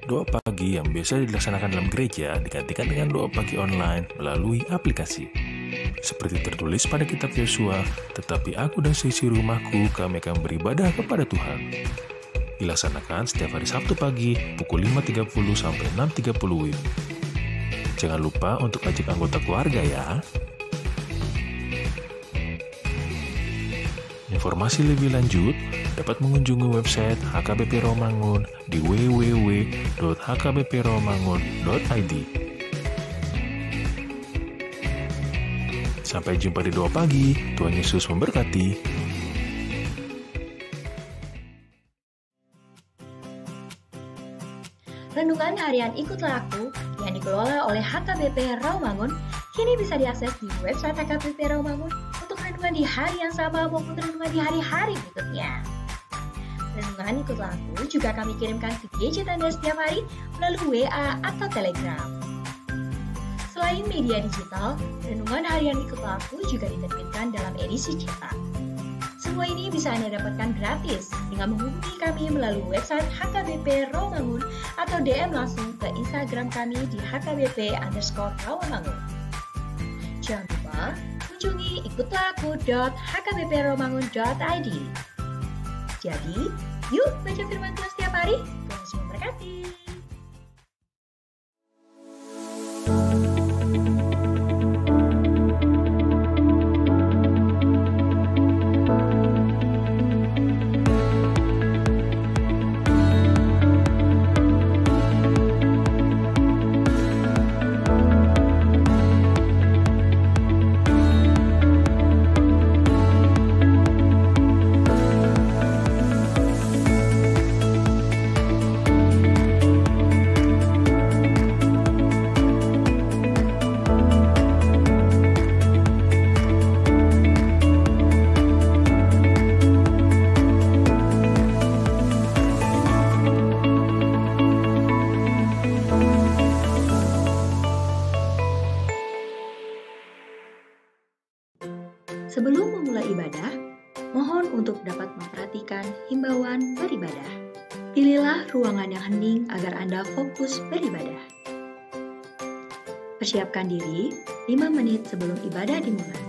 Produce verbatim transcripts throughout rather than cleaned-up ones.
Doa pagi yang biasa dilaksanakan dalam gereja digantikan dengan doa pagi online melalui aplikasi. Seperti tertulis pada kitab Yosua, "Tetapi aku dan seisi rumahku, kami akan beribadah kepada Tuhan." Dilaksanakan setiap hari Sabtu pagi pukul lima tiga puluh sampai enam tiga puluh W I B. Jangan lupa untuk ajak anggota keluarga ya. Informasi lebih lanjut dapat mengunjungi website H K B P Rawamangun di w w w dot h k b p rawamangun dot i d. Sampai jumpa di Doa Pagi. Tuhan Yesus memberkati. Renungan harian Ikutlah Aku yang dikelola oleh H K B P Rawamangun kini bisa diakses di website H K B P Rawamangun untuk renungan di hari yang sama maupun renungan di hari-hari berikutnya. Renungan Ikutlah Aku juga kami kirimkan ke gadget Anda setiap hari melalui W A atau Telegram. Selain media digital, renungan harian Ikutlah Aku juga diterbitkan dalam edisi cetak. Semua ini bisa Anda dapatkan gratis dengan menghubungi kami melalui website H K B P Rawamangun atau D M langsung ke Instagram kami di H K B P underscore Rawamangun. Jangan lupa kunjungi ikutlah aku dot h k b p rawamangun dot i d. Jadi, yuk baca firman Tuhan setiap hari. Tuhan Yesus memberkati. Sebelum memulai ibadah, mohon untuk dapat memperhatikan himbauan beribadah. Pilihlah ruangan yang hening agar Anda fokus beribadah. Persiapkan diri lima menit sebelum ibadah dimulai.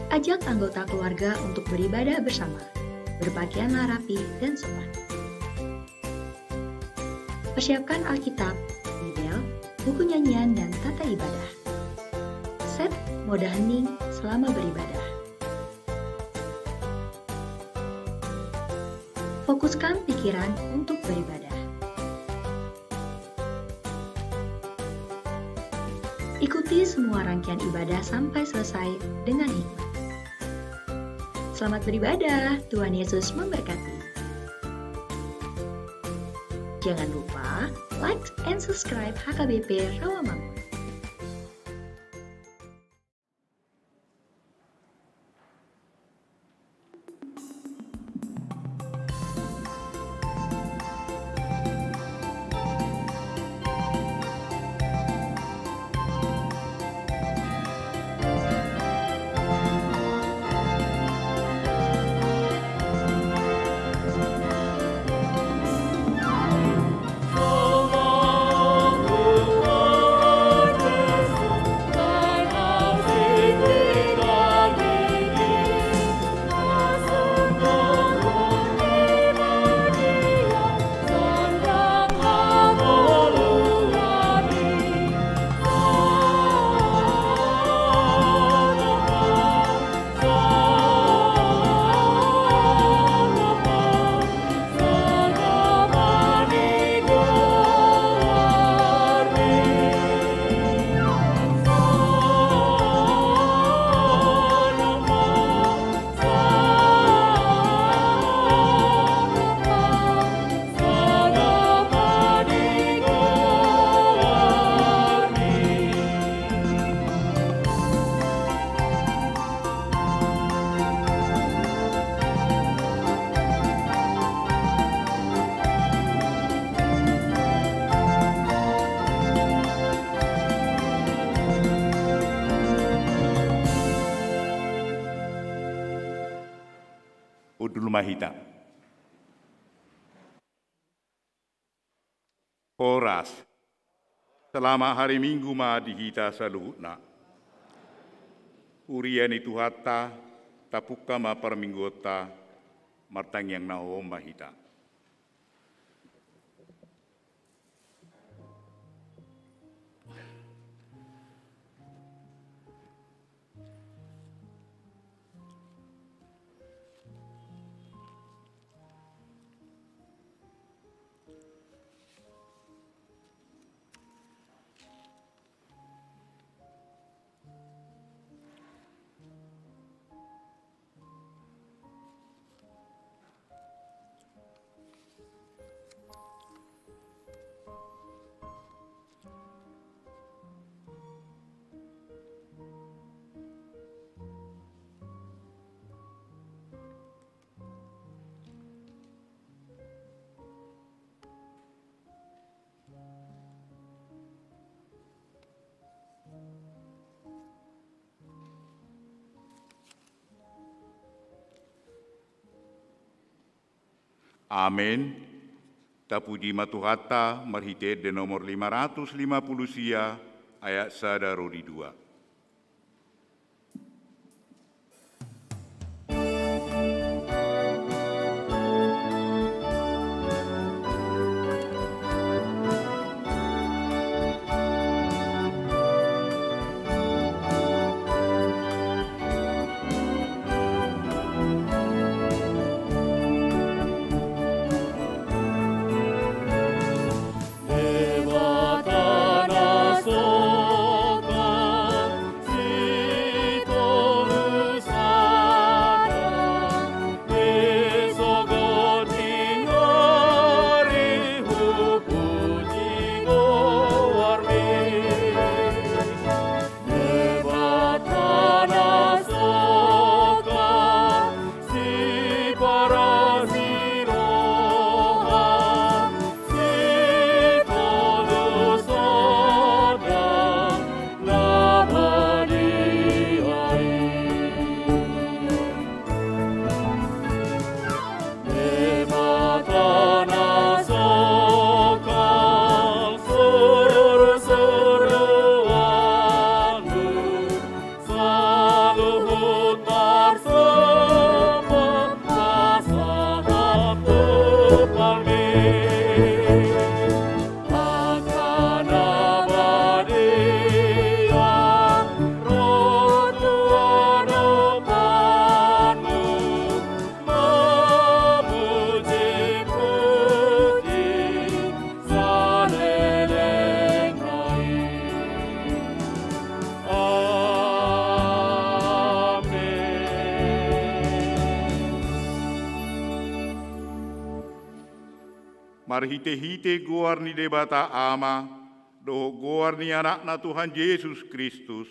Ajak anggota keluarga untuk beribadah bersama. Berpakaianlah rapi dan sopan. Persiapkan Alkitab, Bibel, buku nyanyian, dan tata ibadah. Set mode hening selama beribadah. Fokuskan pikiran untuk beribadah. Ikuti semua rangkaian ibadah sampai selesai dengan hikmat. Selamat beribadah, Tuhan Yesus memberkati. Jangan lupa like and subscribe H K B P Rawamangun. Hundul ma hita. Horas. Selamat hari Minggu ma di hita saluhutna. Huria ni Tuhanta, tapungka ma parmingguonta, martangiang na hohom ma hita. Amen. Tapuji ma Tuhanta marhite ende nomor lima ratus lima puluh sia, ayat sada ro di dua. Marhitehite goar ni Debata Ama, dohot goar ni Anakna Tuhan Jesus Kristus,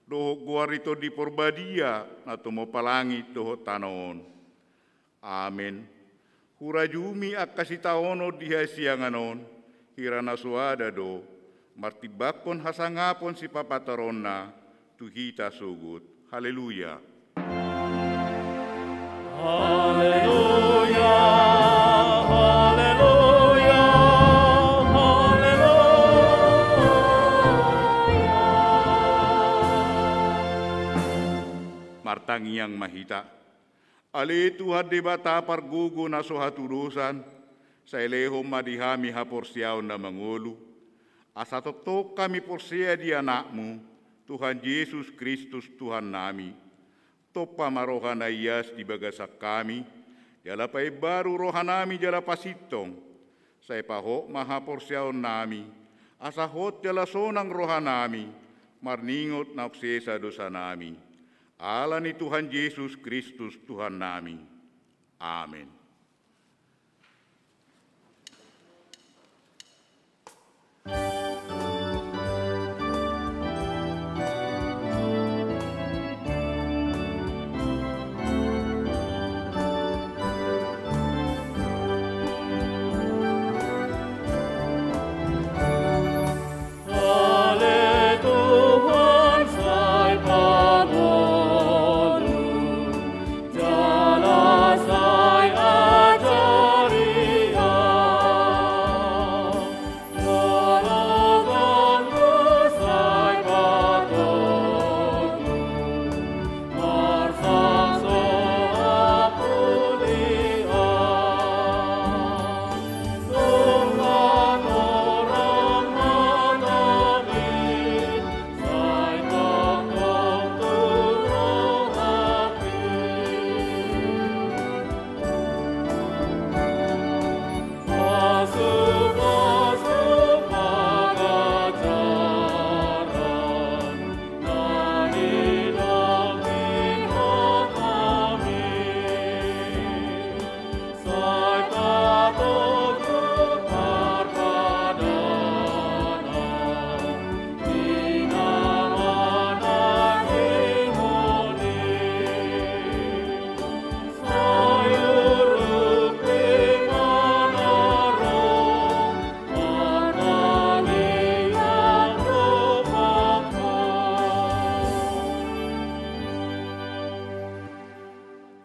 dohot goar ni Tondi Parbadia na tumompa langit dohot tano on. Amen. Hurajumi angka sitaonon di hasiangan on, hira na soada do, martimbangkon hasangapon sipapatoronna, tu hita sogot. Haleluya. Haleluya, haleluya, haleluya. Martangiang ma hita. Ale Tuhan Debata pargogo na so hatudosan, sai lehon ma di hami haporseaon na mangolu, asa tongtong hami porsea di Anakmu, Tuhan Jesus Kristus Tuhannami. Tompa ma roha na ias di bagasan hami, jala paimbaru rohanami jala pasintong, sai pahot ma haporseaonnami, asa hot jala sonang rohanami, marningot naung sesa dosanami. Ala ni Tuhan Jesus Kristus Tuhannami. Amen.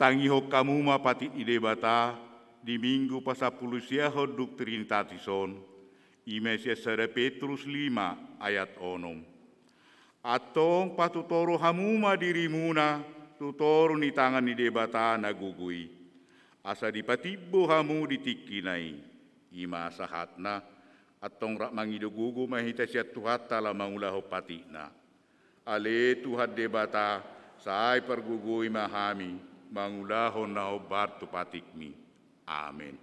Tangihon hamu ma patik ni Debata di Minggu pasampulosiahon dung Trinitatis on, i ma sian sada Petrus lima ayat onom. Antong patutoru hamu ma dirimuna tu toru ni tangan ni Debata na gogo i, asa dipatimbo hamu di tingkina i. I ma sahatna, antong rap mangido gogo ma hita sian Tuhanta laho mangulahon patikna. Ale Tuhan Debata, sai pargogoi ma hami mangulahon na hombar tu patikmi. Amen.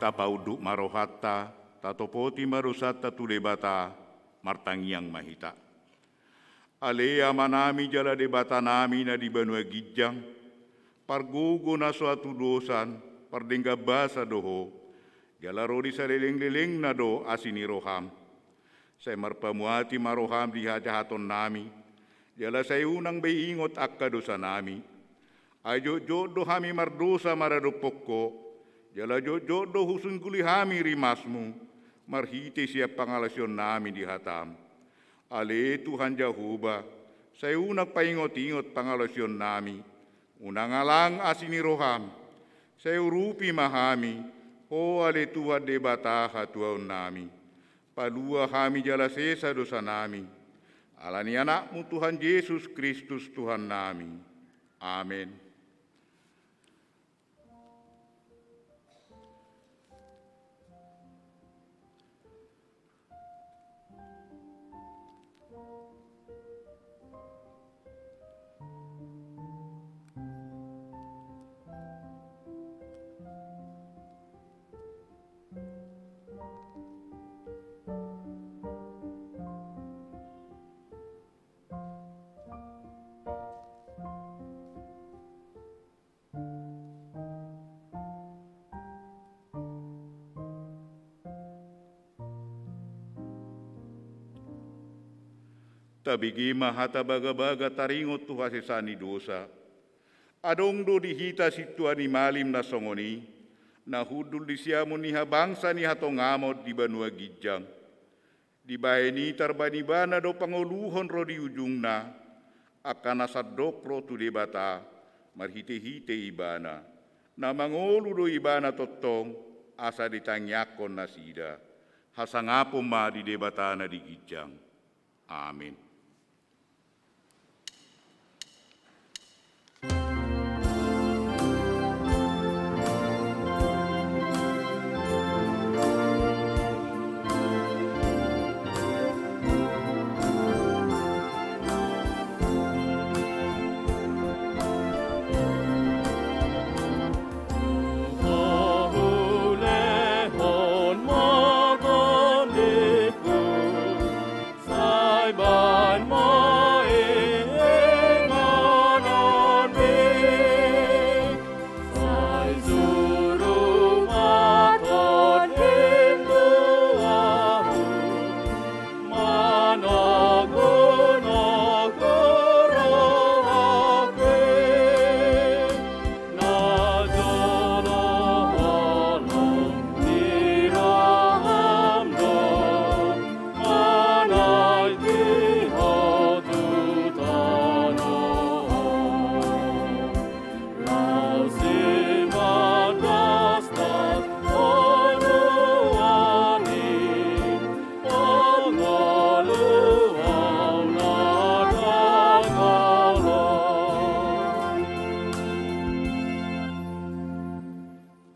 Tapaunduk ma rohanta, tatopoti ma dosanta tu Debata, martangiang ma hita. Ale Amanami jala Debatanami na di banua ginjang, pargogo na so hatudosan, pardenggan basa do Ho, jala ro di salelenglelengna do asi ni roham. Sai marpamuati ma roham di hajahatonnami, jala sai unang be ingot angka dosanami. Ai jotjot do hami mardosa maradophon Ho, jala jotjot do husingguli hami rimasmu, marhite sian pangalaosionnami di hatam. Ale Tuhan Jahowa, sai unang paingotingot pangalaosionnami, unang alang asi ni roham, sai urupi ma hami, Ho ale Tuhan Debata hatuaonnami. Palua hami jala sesa dosanami, ala ni Anakmu Tuhan Jesus Kristus Tuhannami. Amen. Tabege ma hata bagabaga taringot tu hasesaan ni dosa. Adong do di hita sintua ni malim na songon i, na hundul di siamun ni habangsa ni hatongamon di banua ginjang. Dibahen i tarbahen ibana do pangoluhon ro di ujungna, angka na sandok ro tu Debata, marhitehite ibana. Na mangolu do ibana tongtong, asa ditangiangkon nasida. Hasangapon ma di Debata na di ginjang. Amen.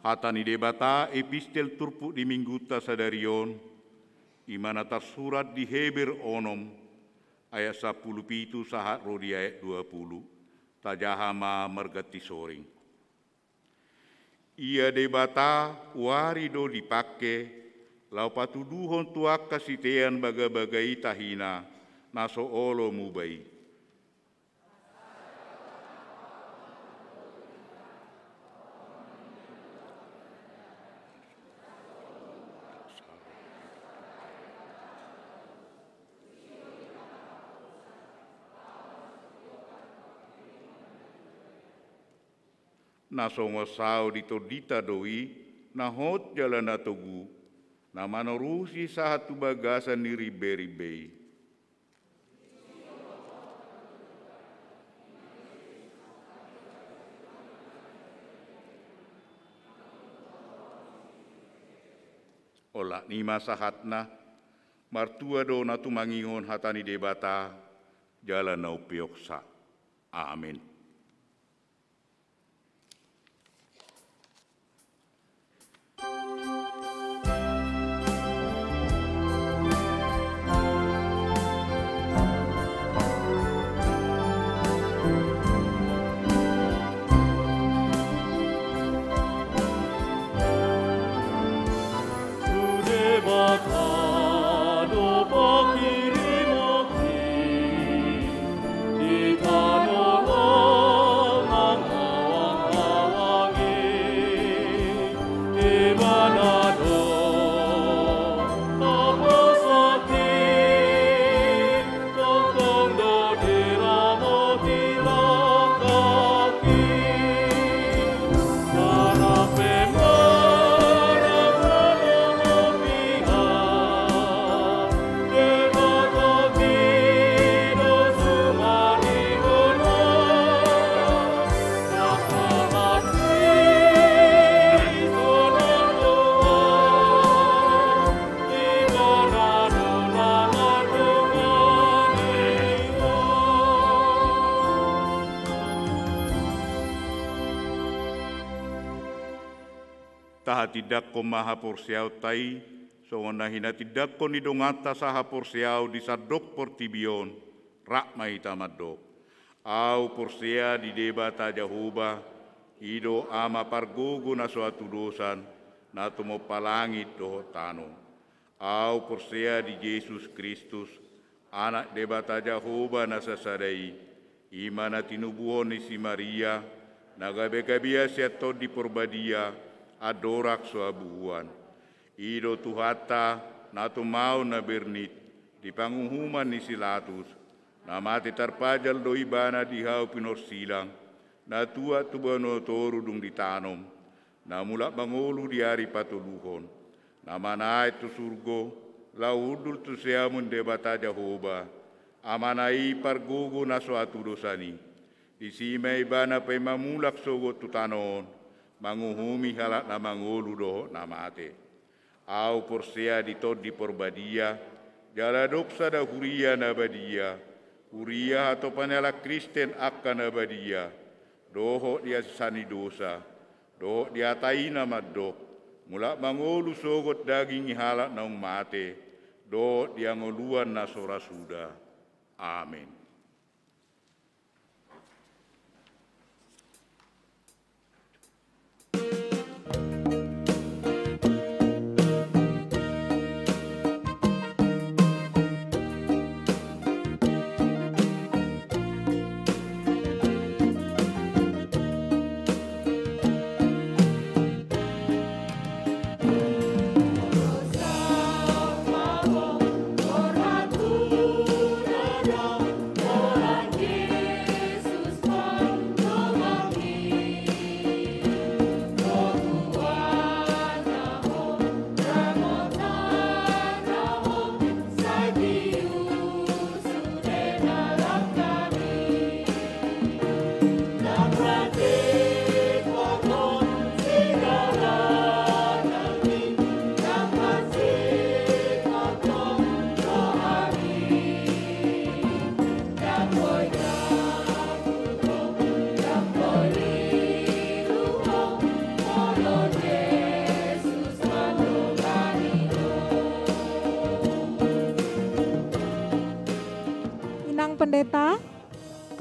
Hata ni Debata, epistel turpuk di Minggunta sadari on, i ma na tarsurat di Heber onom, ayat sampulu pitu sahat ro di ayat dua pulu. Tajaha ma marganti soring. Ia Debata uari do dipangke, laho patuduhon tu angka sitean bagabaga i tahina, na so olo muba i. Na songon sao di tondinta do i, na hot jala na togu, na manorusi sahat tu bagasan ni rimberimbe i. Olat ni ma sahatna, martua do na tumangihon hata ni Debata, jala na umpeopsa. Amen. Tahatindangkon ma haporseaonta i, songon na hinatindangkon ni donganta sahaporseaon di sandok portibi on, rap ma hita mandok. Ahu porsea di Debata Jahowa, i do Ama pargogo na so hatudosan, na tumompa langit dohot tano. Ahu porsea di Jesus Kristus, Anak Debata Jahowa na sasada i, i ma na tinubuhon ni si Maria, na gabegabean sian Tondi Porbadia, andorang so habuhuan. I do Tuhanta, na tumaon na bernit, di panguhuman ni si Latus, na mate tarpajal do ibana di hau pinorsilang, na tuat tu banua toru dung ditanom, na mulak mangolu di ari patoluhon, na manaek tu surgo, laho hundul tu siamun Debata Jahowa, Amana i pargogo na so hatudosan i. Disi ma ibana paima mulak sogot tu tano on, manguhumi halak na mangolu dohot na mate. Ahu porsea di Tondi Porbadia, jala adong sada huria na badia, huria hatopan ni halak Kristen angka na badia, dohot di hasesaan ni dosa, dohot di hata i na mandok, mulak mangolu sogot daging ni halak naung mate, dohot di hangoluan na so ra suda. Amen.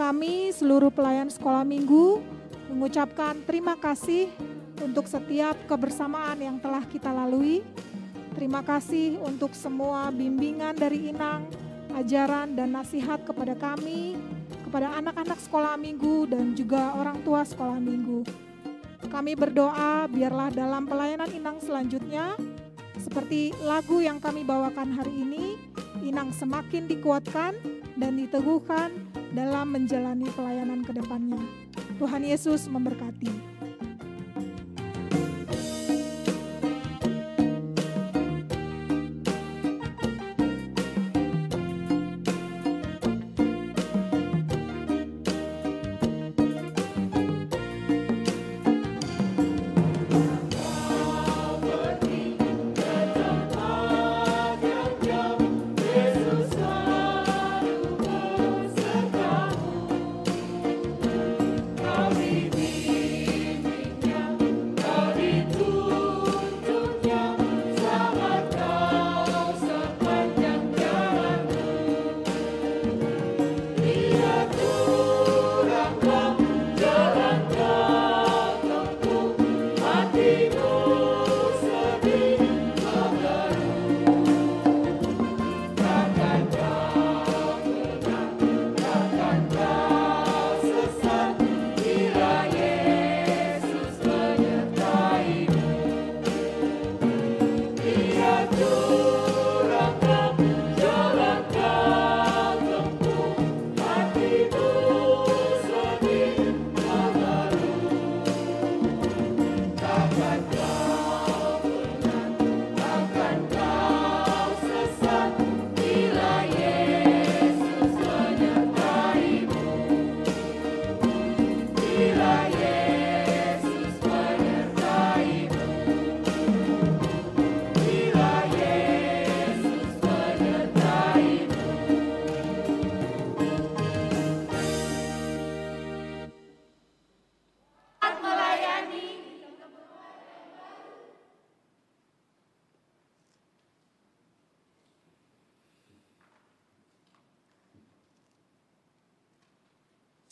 Kami seluruh pelayan sekolah minggu mengucapkan terima kasih untuk setiap kebersamaan yang telah kita lalui. Terima kasih untuk semua bimbingan dari Inang, ajaran dan nasihat kepada kami, kepada anak-anak sekolah minggu dan juga orang tua sekolah minggu. Kami berdoa biarlah dalam pelayanan Inang selanjutnya, seperti lagu yang kami bawakan hari ini, Inang semakin dikuatkan dan diteguhkan dalam menjalani pelayanan ke depannya. Tuhan Yesus memberkati.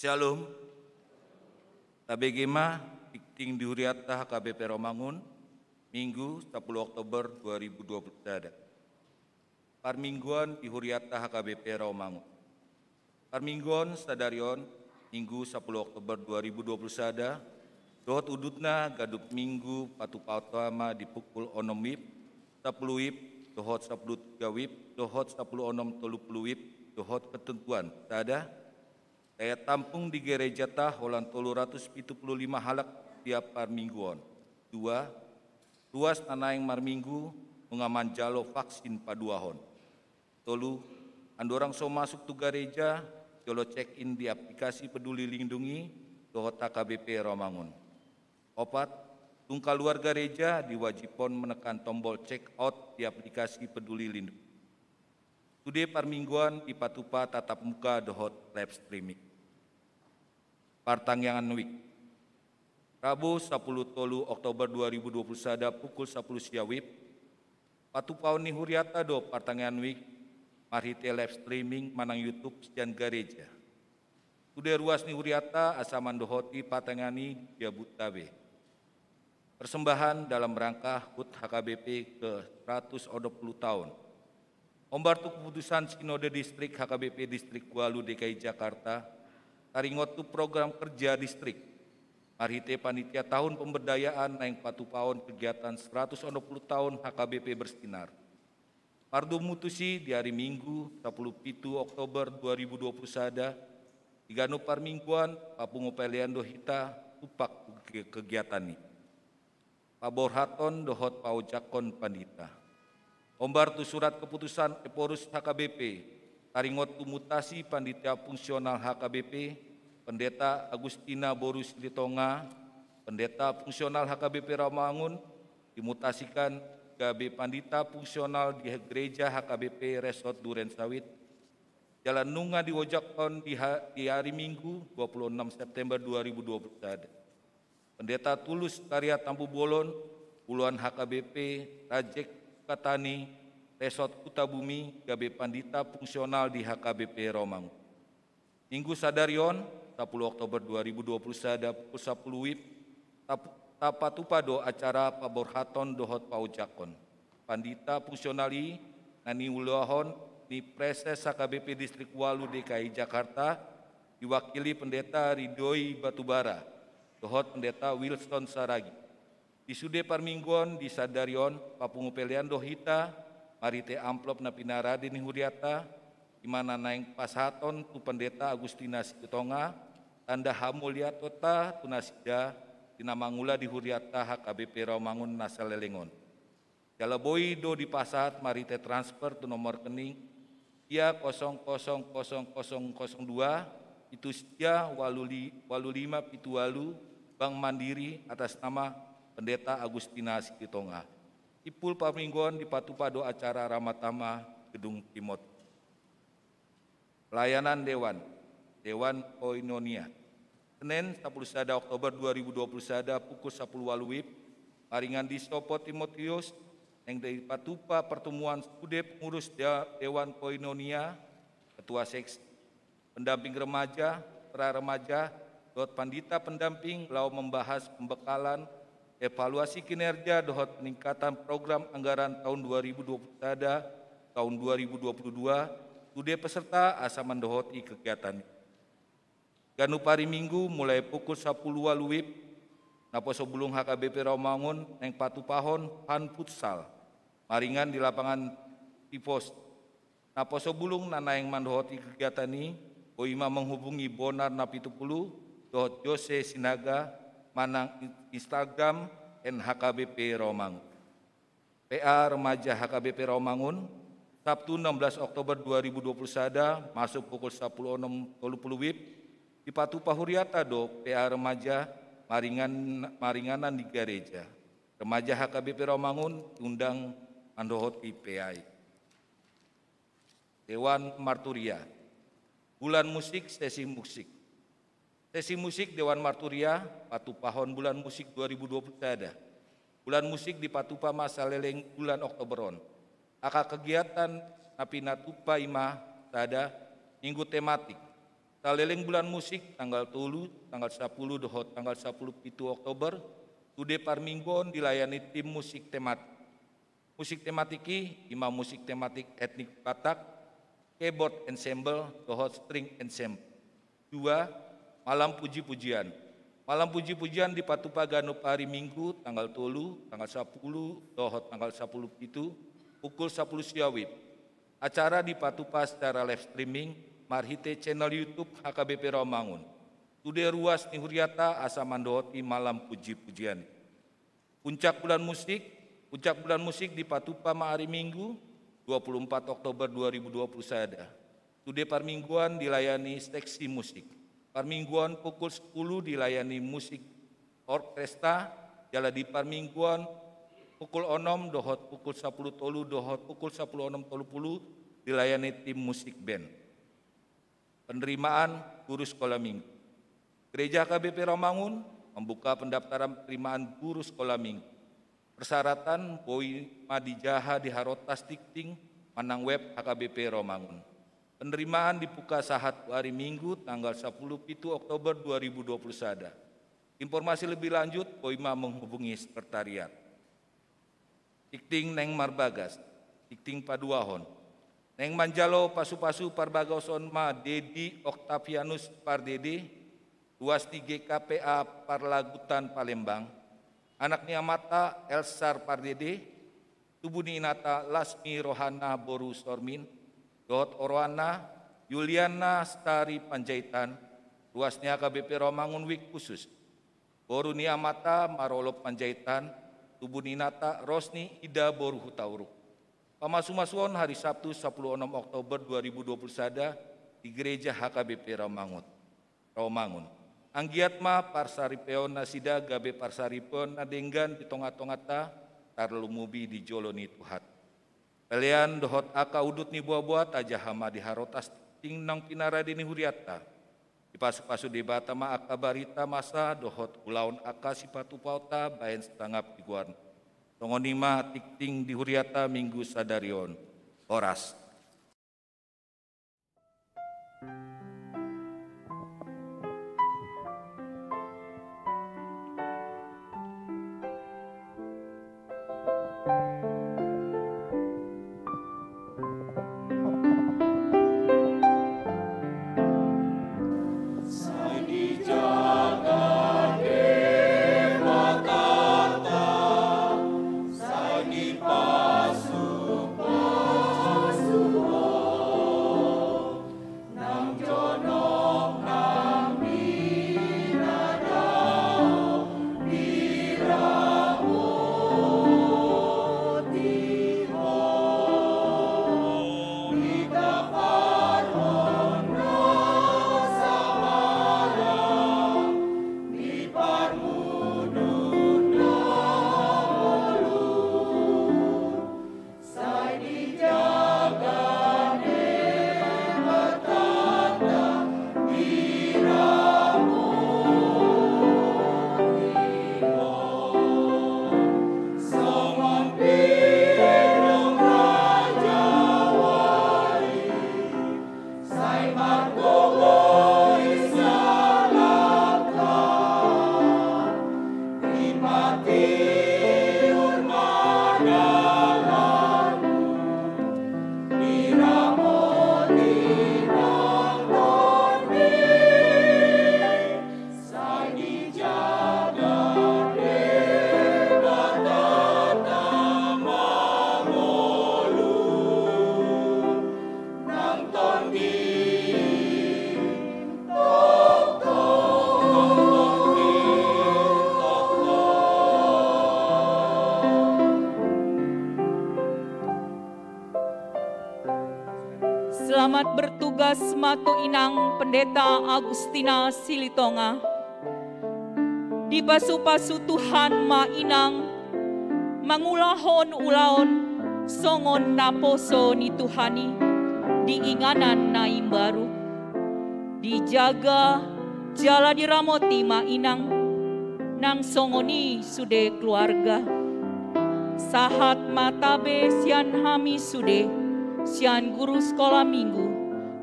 Syalom. Tabege ma tingting di hurianta H K B P Rawamangun, Minggu, sapuluh Oktober dua ribu dua puluh sada. Parmingguan di hurianta H K B P Rawamangun. Parmingguan sadari on, Minggu, sapuluh Oktober dua ribu dua puluh sada, dohot udutna ganup Minggu Patupa Utama di pukul onom WIB, sapuluh WIB, dohot sapuluh tiga WIB, dohot sapuluh onom tolu pulu WIB, dohot ketentuan sada, daya tampung di gerejata holan tolu ratus pitu pulu lima halak tiap parmingguon. Dua, ruas na naeng marminggu nunga manjalo vaksin paduahon. Tolu, andorang so masuk tu gareja, jolo check in di aplikasi Peduli Lindungi dohot H K B P Rawamangun. Opat, tung kaluar gareja diwajibhon menekan tombol check out di aplikasi Peduli Lindungi. Sude parmingguan dipatupa tatap muka dohot live streaming. Partangiangan WIB. Rabu sapuluh tolu Oktober dua ribu dua puluh sada pukul sapuluh sia WIB, patupaon ni hurianta do partangiangan WIB marhite live streaming manang YouTube sian gareja. Sude ruas ni hurianta asa mandohoti partangiangan i diabunta be. Persembahan dalam rangka hut H K B P ke seratus onom puluh tahun. Hombar tu keputusan Sinode Distrik H K B P Distrik ualu D K I Jakarta, taringot tu program kerja distrik marhite panitia tahun pemberdayaan naeng patupaon kegiatan seratus onom puluh tahun H K B P Bersinar. Mardomu tusi di ari Minggu, sapuluh pitu Oktober dua ribu dua puluh sada, di ganup parmingguan, papungu pelean do hita tumpak ke-, kegiatan i. Paborhathon dohot paojakhon pandita. Hombar tu surat keputusan Ephorus H K B P, taringot tu mutasi pandita fungsional H K B P, Pendeta Agustina boru Silitonga, pendeta fungsional H K B P Rawamangun, dimutasikan gabe pandita fungsional di Gereja H K B P Resort Duren Sawit, jala nunga diojakhon di ha-, di ari Minggu, dua puluh enam September dua ribu dua puluh sada. Pendeta Tulus Karya Tampubolon, Puluhan H K B P, Rajek Sukatani, Resort Hutabumi, gabe pandita fungsional di H K B P Rawamangun. Minggu sadari on, sapuluh Oktober dua ribu dua puluh sada, pukul sapuluh wib, tap-, tapatupa do acara paborhaton dohot paojakhon pandita fungsional i na niulahon ni Praeses H K B P Distrik Ualu D K I Jakarta, diwakili Pendeta Ridhoi Batubara dohot Pendeta Wilson Saragih. Di sude parmingguon di sadari on, papungu pelean do hita marhite amplop na pinarade ni hurianta, i ma na naeng pasahaton tu Pendeta Agustina Sitonga, tanda hamuliateonta tu nasida di na mangula di hurianta H K B P Rawamangun na saleleng on. Jala boi do dipasahat marhite transfer tu nomor rekening sia kosong kosong kosong kosong kosong dua pitu sia ualu li-, ualu lima pitu ualu, Bank Mandiri, atas nama Pendeta Agustina Sitonga. Simpul parmingguon dipatupa do acara Ramatama Gedung Timotius. Pelayanan Dewan, Dewan Koinonia. Senin, sapuluh sada Oktober dua ribu dua puluh sada, pukul sapuluh ualu wib, maringan di Sopo Timotius, naeng dipatupa pertemuan sude pengurus de-, Dewan Koinonia, ketua seksi, pendamping remaja, pra remaja, dohot pandita pendamping laho membahas pembekalan, evaluasi kinerja dohot peningkatan program anggaran tahun dua ribu dua puluh sada, tahun dua ribu dua puluh dua, sude peserta asa mandohoti kegiatan i. Ganup ari Minggu mulai pukul sapuluh ualu wib, naposo bulung H K B P Rawamangun naeng patupahon fun futsal maringan di lapangan Tivoli. Naposo bulung na naeng mandohoti kegiatan i, boi ma menghubungi Bonar Napitupulu dohot Jose Sinaga manang in-, Instagram N H K B P Rawamangun. P A Remaja H K B P Rawamangun, Sabtu enam belas Oktober dua ribu dua puluh sada, masuk pukul sapuluh onom tolu puluh wib, dipatupa hurianta do P A Remaja maringan-, maringanan di gareja. Remaja H K B P Rawamangun diundang mandohoti P A i. Dewan Marturia. Bulan musik, sesi musik. Sesi musik Dewan Marturia, patupahon bulan musik dua ribu dua puluh sada. Bulan musik dipatupa ma saleleng bulan Oktober on. Angka kegiatan na pinatupa i ma sada, minggu tematik. Saleleng bulan musik tanggal tolu, tanggal sapuluh dohot tanggal sapuluh pitu Oktober, sude parmingguon dilayani tim musik tematik. Musik tematik i, i ma musik tematik etnik Batak, keyboard ensemble, dohot string ensemble. Dua, malam puji-pujian. Malam puji-pujian dipatupa ganup ari Minggu, tanggal tolu, tanggal sapuluh, dohot tanggal sapuluh pitu, pukul sapuluh sia wib. Acara dipatupa secara live streaming marhite channel YouTube H K B P Rawamangun. Sude ruas ni hurianta asa mandohoti malam puji-pujian i. Puncak bulan musik, puncak bulan musik dipatupa ma ari Minggu, dua puluh empat Oktober dua ribu dua puluh sada. Sude parmingguon dilayani seksi musik. Parmingguon pukul sepuluh dilayani musik orkestra, jala di parmingguon pukul onom dohot pukul sapuluh tolu dohot pukul sapuluh onom tolu puluh dilayani tim musik band. Penerimaan guru sekolah minggu. Gereja H K B P Rawamangun membuka pendaftaran penerimaan guru sekolah minggu. Persyaratan boi ma dijaha di harotas tingting manang web H K B P Rawamangun. Penerimaan dibuka sahat tu ari Minggu tanggal sapuluh pitu Oktober dua ribu dua puluh sada. Informasi lebih lanjut boi ma menghubungi sekretariat. Tingting naeng marbagas, tingting paduahon. Naeng manjalo pasu-pasu parbagason ma Dedi Octavianus Pardede, ruas ni G K P A Parlagutan Palembang, anak ni amanta Elsar Pardede, tubu ni inanta Lasmi Rohana boru Sormin, dohot oroanna Yuliana Stari Panjaitan, ruas ni H K B P Rawamangun Wijk Khusus. Boru ni amanta Marolop Panjaitan, tubu ni inanta Rosni Ida boru Hutauruk. Pamasu-masuon hari Sabtu sapuluh onom Oktober dua ribu dua puluh sada di Gereja H K B P Rawamangun. Rawamangun. Anggiat ma parsaripeon nasida gabe parsaripeon na denggan di tonga-tonganta, tarlumobi di jolo ni Tuhan. Pelean dohot angka udut ni boa-boa tajaha ma di harotas tingting naung pinarade ni hurianta. Dipasu-pasu Debata ma angka barita masa dohot ulaon angka sipatupaonta bahen sangap di goarna. Songon i ma tingting di hurianta Minggu sadari on. Horas. Selamat bertugas ma tu inang Pendeta Agustina Silitonga. Dipasupasu Tuhan ma inang mangulahon ulaon songon naposo ni Tuhan i di inganan na imbaru. Dijaga jala diramoti ma inang, nang songon i sude keluarga. Sahat ma tabe sian hami sude, sian guru sekolah minggu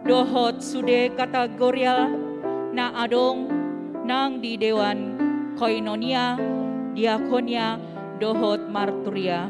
dohot sude kategorial na adong nang di dewan koinonia, diakonia dohot marturia.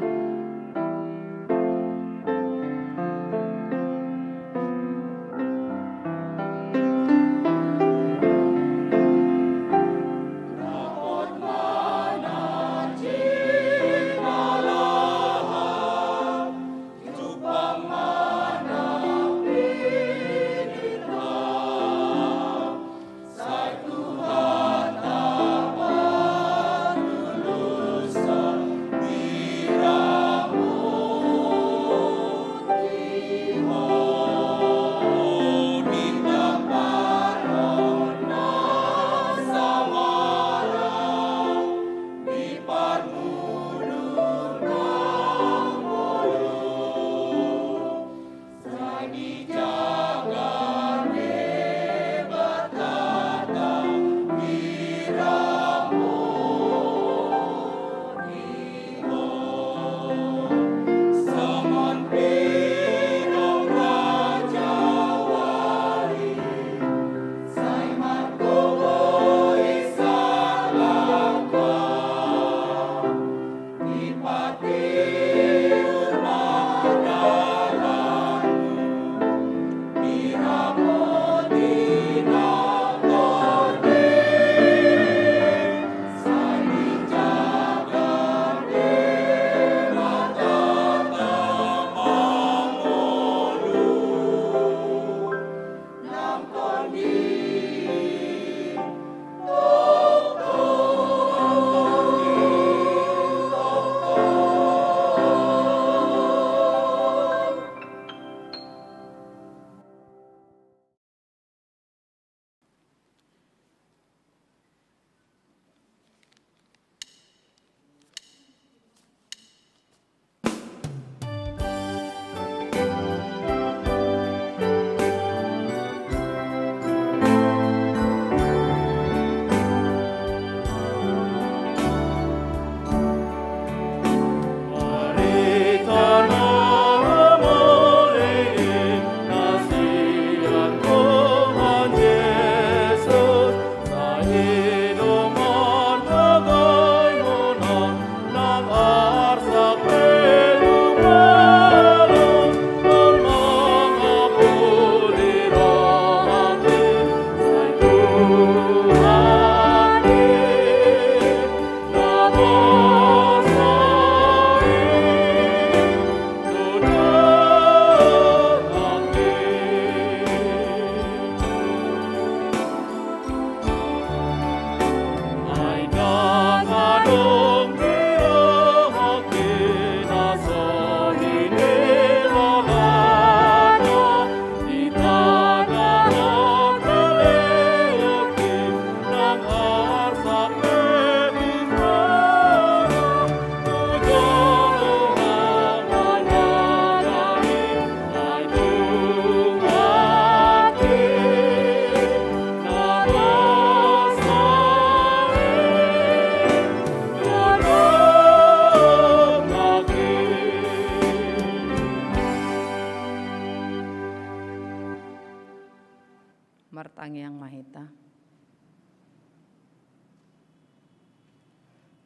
Martangiang ma hita.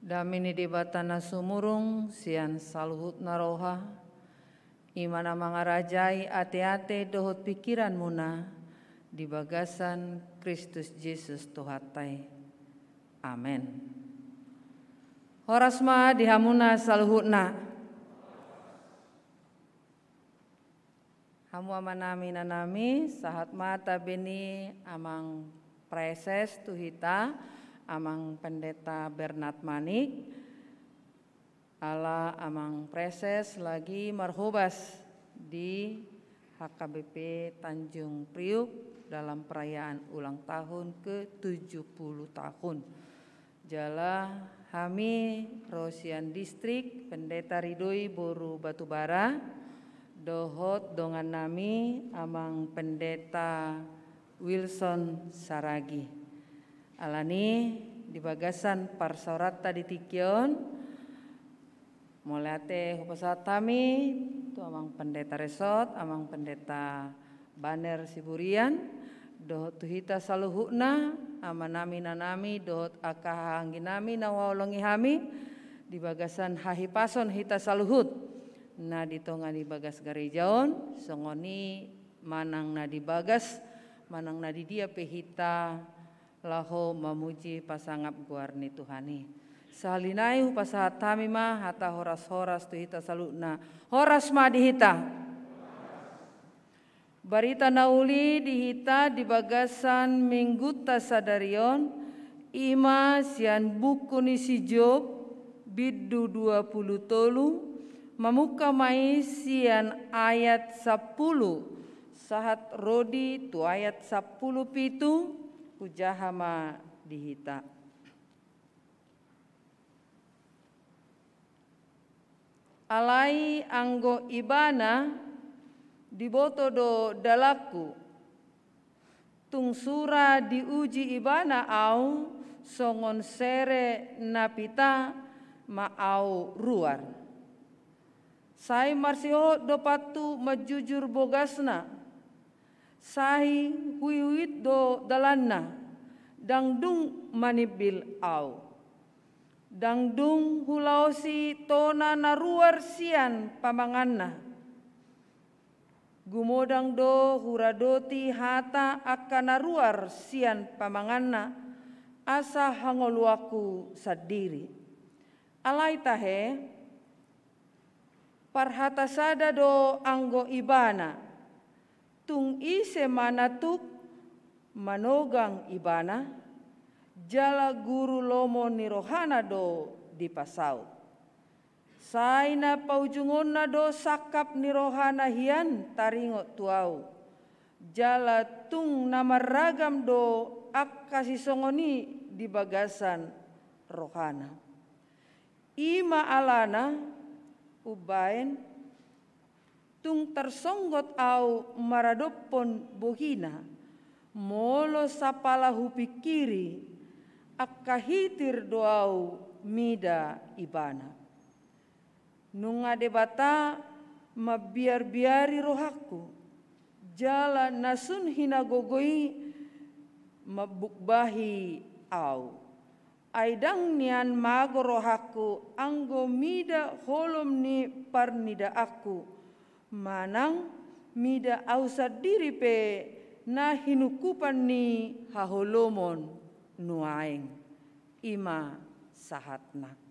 Dame ni Debata na sumurung sian saluhutna roha, i ma na mangarajai ateate dohot pingkiranmuna di bagasan Kristus Jesus Tuhanta i. Amen. Horas ma di hamuna saluhutna. Hamu amanami inanami, sahat ma tabe ni amang praeses tu hita, amang Pendeta Bernard Manik, ala amang praeses lagi marhobas di H K B P Tanjung Priuk dalam perayaan ulang tahun ke tujuh puluh tahun. Jala hami ro sian distrik, Pendeta Ridoi boru Batubara, dohot dongannami amang Pendeta Wilson Saragi. Alani di bagasan parsaoranta di tingki on, mauliate hupasahat hami tu amang Pendeta Resort, amang Pendeta Baner Siburian, dohot tu hita saluhutna, amanami inanami, dohot angka hahaangginami na huhaholongi hami, di bagasan hahipason hita saluhut, na di tonga ni bagas gareja on, songon i manang na di bagas, manang na di dia pe hita, laho mamuji pasangap goar ni Tuhan i. Sahali nai hupasahat hami ma hata horas-horas tu hita saluhutna. Horas ma di hita. Barita na uli di hita di bagasan minggunta sadari on, i ma sian buku ni si Job, bindu dua puluh tolu, mamungka ma i sian ayat sampulu, sahat ro di tu ayat sampulu pitu, hujaha ma di hita. Alai anggo ibana diboto do dalanku, tung sura diuji ibana au, songon sere na pita ma au ruar. Sai marsihohot do pantu manjujur bogasna, sai huihuit do dalanna, ndang dung manimbil au. Ndang dung hulaosi tona na ruar sian pamanganna. Gumodang do huradoti hata angka na ruar sian pamanganna, asa hangoluanku sandiri. Alai tahe, parhata sada do anggo ibana, tung ise ma na tuk manogang ibana, jala guru lomo ni rohana do dipasaut. Sai na paujungonna do sangkap ni rohana hian taringot tu au, jala tung na marragam do angka sisongon i di bagasan rohana. I ma alana umbaen, tung tarsonggot au maradophon bohina, molo sapala hupingkiri, angka hitir do au mida ibana. Nunga Debata mambiarbiari rohangku, jala na sun hinagogo i mambukbahi au. Ai ndang nian mago rohangku anggo mida holom ni parnidaanku, manang mida au sandiri pe na hinungkupan ni haholomon nuaeng. I ma sahatna.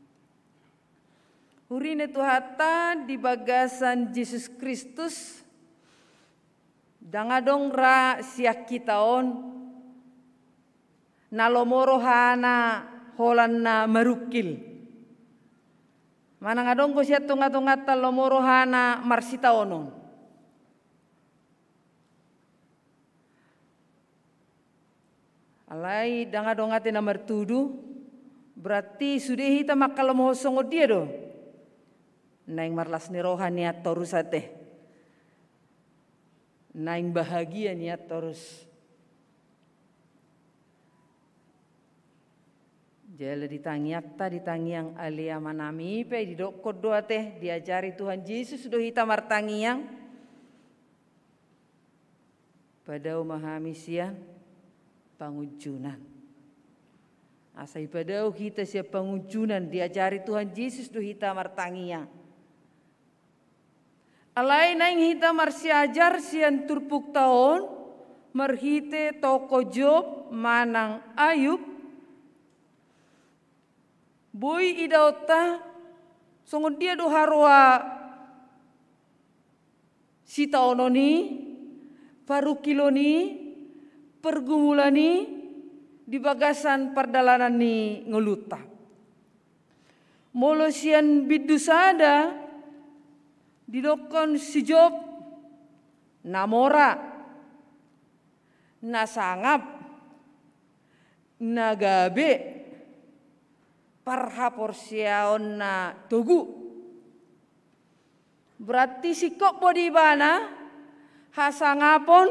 Huria ni Tuhanta di bagasan Jesus Kristus, ndang adong ra sian hita on na lomo rohana holan na marungkil. Manang adong do sian tongatonganta lomo rohana marsitaonon. Alai ndang adong ate na martudu, berarti sude hita mangkalomohon songon dia do? Naeng marlas ni roha nian torus ate. Naeng bahagia nian torus. Jala di tangiangta, di tangiang ale amanami pe didokkon do ate, diajari Tuhan Jesus do hita martangiang. Padao ma hami sian pangunjunan. Asa ipadao hita sian pangunjunan, diajari Tuhan Jesus do hita martangiang. Alai naeng hita marsiajar sian turpukta on, marhite tokoh Job manang Ayub, boi idaonta songon dia do haroa sitaonon i, parungkilon i, pergumulan i di bagasan pardalanan ni ngolunta. Molo sian bindu sada, didokkon si Job na mora, na sangap, na gabe, parhaporseaon na togu. Berarti singkop do di ibana hasangapon,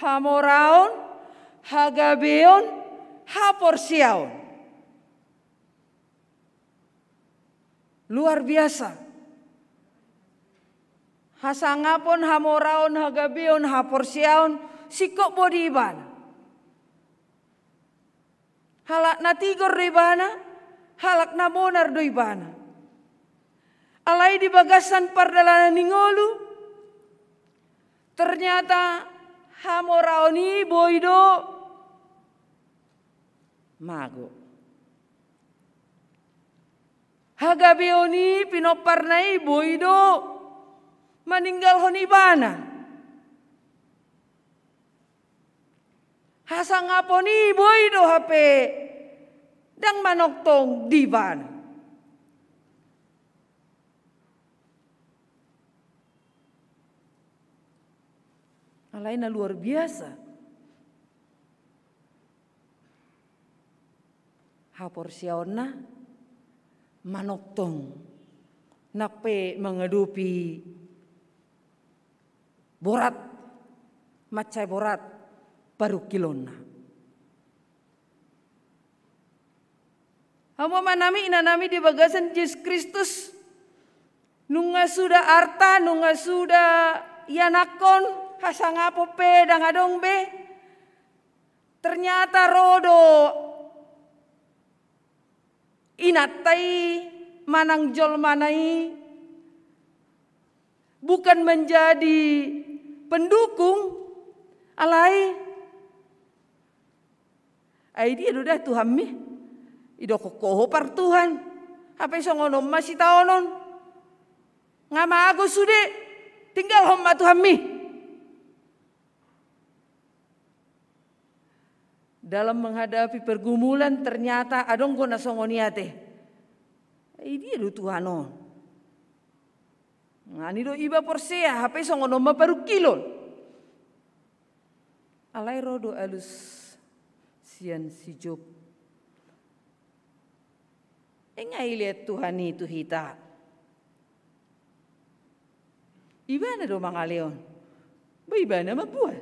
hamoraon, hagabeon, haporseaon. Luar biasa. Hasangapon, hamoraon, hagabeon, haporseaon, singkop do di ibana. Halak na tigor do ibana, halak na bonar do ibana. Alai di bagasan pardalanan ni ngolu, ternyata hamoraon i boi do mago. Hagabeon i, pinomparna i boi do maninggalhon ibana. Hasangapon i boi do hape ndang manongtong di ibana. Alai na luar biasa. Haporseaonna manongtong nang pe mangadopi borat, mansai borat parungkilonna. Hamu amanami, inanami di bagasan Jesus Kristus, nunga suda arta, nunga suda ianakhon, hasangapon pe ndang adong be, ternyata ro do inanta i manang jolmana i bukan menjadi pendukung, alai, ai dia do da Tuhanmi? Idokkon ho par Tuhan, hape songon on ma sitaonon. Nga mago sude, tinggalhon ma Tuhanmi. Dalam menghadapi pergumulan ternyata adong do na songon i ate. Ai dia do Tuhan on? Nga ni do iba porsea, hape songon on ma parungkilon. Alai ro do alus sian si Job. Nga dilehon Tuhan i tu hita. Ibana do mangalehon. Ba ibana mambuat.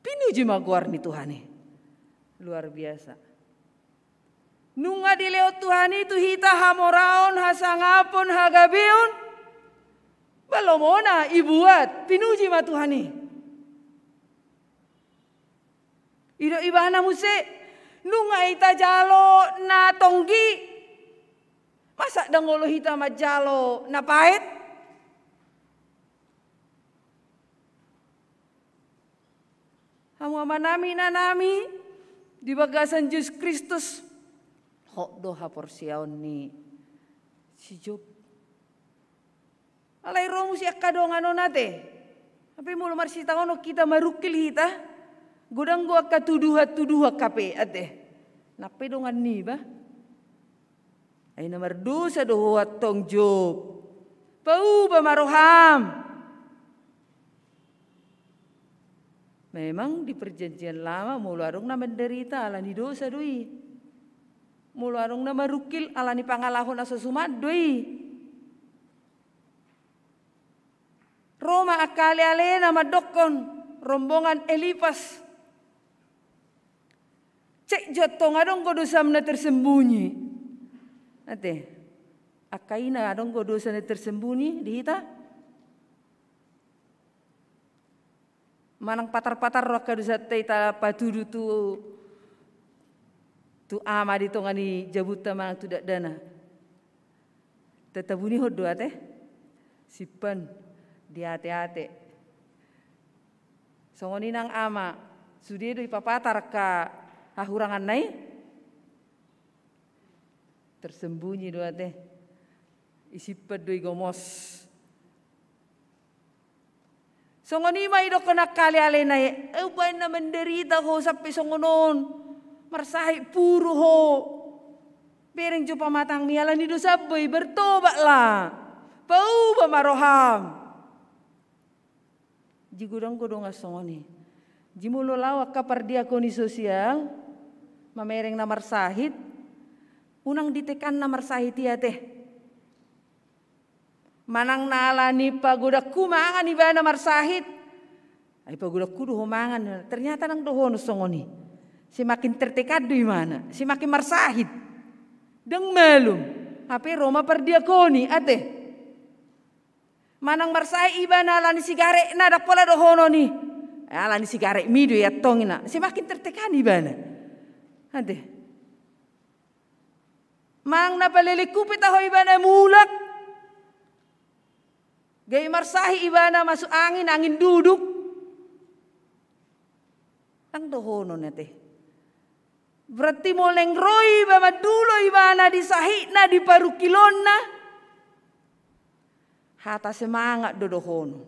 Pinuji ma goar ni Tuhan i. Luar biasa. Nunga dilehon Tuhan i tu hita hamoraon, hasangapon, hagabeon. Ba lomona ibuat, pinuji ma Tuhan i. I do ibana muse, nunga hita jalo na tonggi, masa ndang olo hita manjalo na paet? Hamu amanami, inanami, di bagasan Jesus Kristus, hot do haporseaon ni si Job. Alai ro muse angka dongan on ate. Hape molo marsitaonon hita, marungkil hita, godang do angka tuduhan-tuduhan hape ate. Nang pe dongan niba. Ai na mardosa do ho antong Job. Pauba ma roham. Memang di Perjanjian Lama molo adong na menderita ala ni dosa do i. Molo adong na marungkil ala ni pangalaho na so suman do i. Ro ma angka alealena mandokkon rombongan Elipas. Cek jo antong adong do dosam na tersembunyi. Ate, angka ina adong do dosa na tersembunyi di hita? Manang patar-patar ro angka dosanta i tapatudu tu tu ama di tonga ni jabunta manang tu dakdanak. Tatabunihon do ate, simpan di ate-ate. Songon i nang ama, sude do ipapatar angka hahuranganna i. Tersembunyi do ate, isimpan do i gomos. Songon i ma idokkon angka ale-alena i, eh, umbaen na menderita ho sampe songon on, marsahit puru ho. Bereng jo pamatangmi, ala ni dosa boi, bertobatlah. Pauba ma roham. Jadi godang do dongan songon i. Jadi molo laho angka pardiakoni sosial mamereng na marsahit, unang ditekan na marsahit i ate. Manang na ala ni pagodangku mangan ibana marsahit. Ai pagodangku do ho mangan, ternyata ndang dohonon songon i. Semakin tertekan do ibana, semakin marsahit. Ndang malum, hape ro ma pardiakoni ate. Manang marsahit ibana ala ni sigaretna, ndang pola dohonon i. Ala ni sigaretmi do i antong ina, semakin tertekan ibana. Ate. Manang na palelengku pe taho ibana mulak, gabe marsahit ibana masuk angin, angin duduk. Ndang dohonon ate. Berarti molo naeng ro iba mandulo ibana di sahitna, di parungkilonna, hata semangat do dohonon.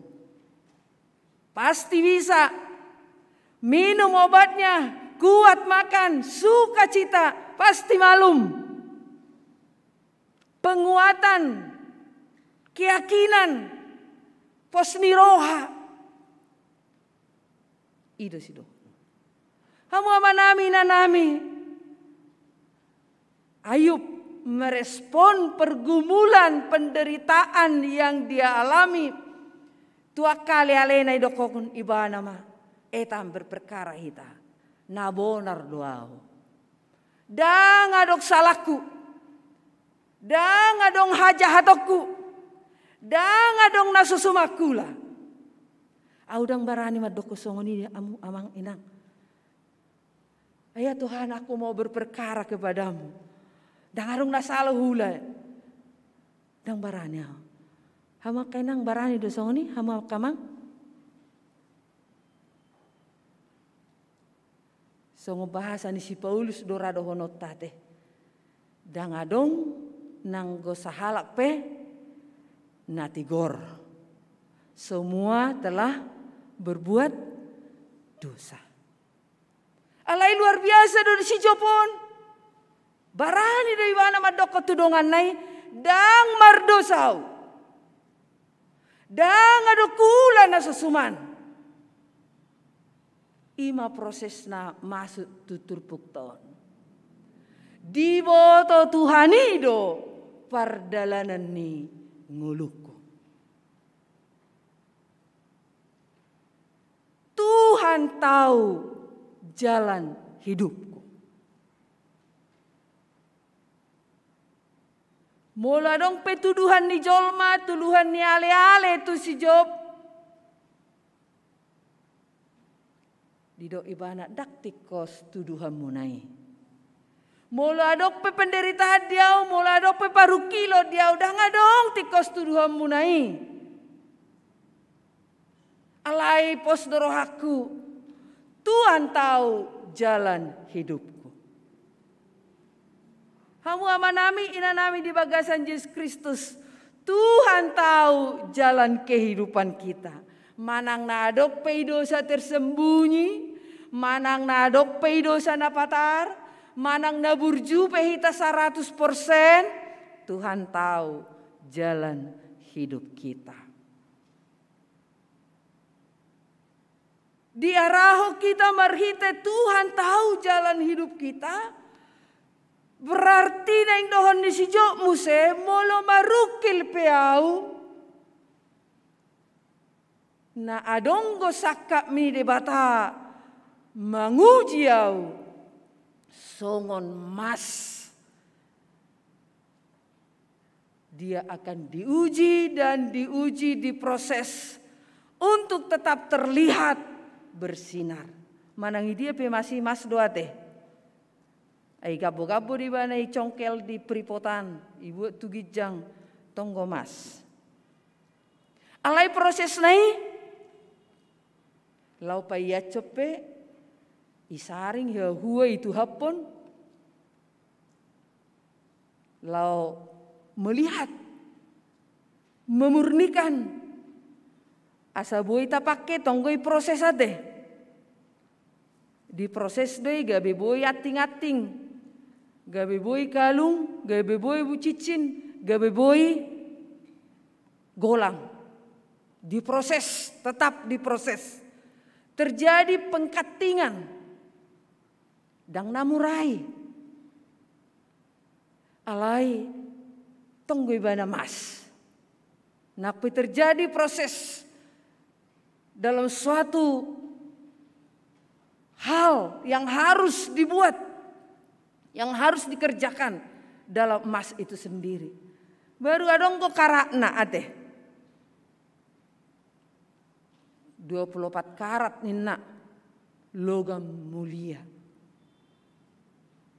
Pasti bisa. Minum obatnya, kuat makan, sukacita, pasti malum. Penguatan, keyakinan, pos ni roha. I do sidohonon. Hamu amanami, inanami, Ayub merespon pergumulan, penderitaan yang dia alami tu angka ale-alena, idokkon ibana ma, eh, tung berperkara hita, na bonar do ahu. Ndang adong salangku, ndang adong hajahatonku, ndang adong na so suman hula. Ahu ndang barani mandokkon songon i, hamu amang inang. Ai ya Tuhan, aku mau berperkara kepada-Mu. Ndang adong na sala hula. Ndang barani ahu. Hamu angka inang, barani do songon i, hamu angka amang? Songon bahasa ni si Paulus do ra dohononta ate. Ndang adong nanggo sahalak pe na tigor. Semua telah berbuat dosa. Alai luar biasa do si Job on. Barani do ibana mandokkon tu donganna i, ndang mardosa ahu. Ndang adong hula na so suman. I ma prosesna masuk tu turpukta on. Diboto Tuhan i do pardalanan ni ngolungku. Tuhan tahu jalan hidupku. Molo adong pe tuduhan ni jolma, tuduhan ni ale-ale tu si Job, didok ibana, ndang tingkos tuduhanmuna i. Molo adong pe penderitaan di ahu, molo adong pe parungkilon di ahu, ndang adong tingkos tuduhanmuna i. Alai pos do rohangku, Tuhan tahu jalan hidupku. Hamu amanami, inanami di bagasan Jesus Kristus, Tuhan tahu jalan kehidupan kita. Manang na adong pe i dosa tersembunyi, manang na adong pe i dosa na patar, manang na burju pe hita saratus persen, Tuhan tahu jalan hidup kita. Diarahon hita marhite Tuhan tahu jalan hidup kita, berarti naeng dohon ni si Job muse, molo marungkil pe ahu, na adong do sangkap ni Debata manguji ahu songon mas. Dia akan diuji dan diuji, diproses untuk tetap terlihat bersinar. Manang i dia pe mas i, mas do ate. Ai gambo-gambo do ibana i congkel di pripotan, ibuat tu ginjang tonggo mas. Alai prosesna i laho paianshon pe, isaring, ihahua, ituhaphon, laho melihat, memurnikan, asa boi tapangke tonggo i proses ate. Diproses do i gabe boi anting-anting, gabe boi kalung, gabe boi bucincin, gabe boi golang. Diproses, tetap diproses. Terjadi pengkantingan. Ndang na mura i. Alai tonggo ibana mas. Nang pe terjadi proses dalam suatu hal yang harus dibuat, yang harus dikerjakan dalam emas itu sendiri, baru adong do karatna ate. Dua puluh empat karat ninna, logam mulia.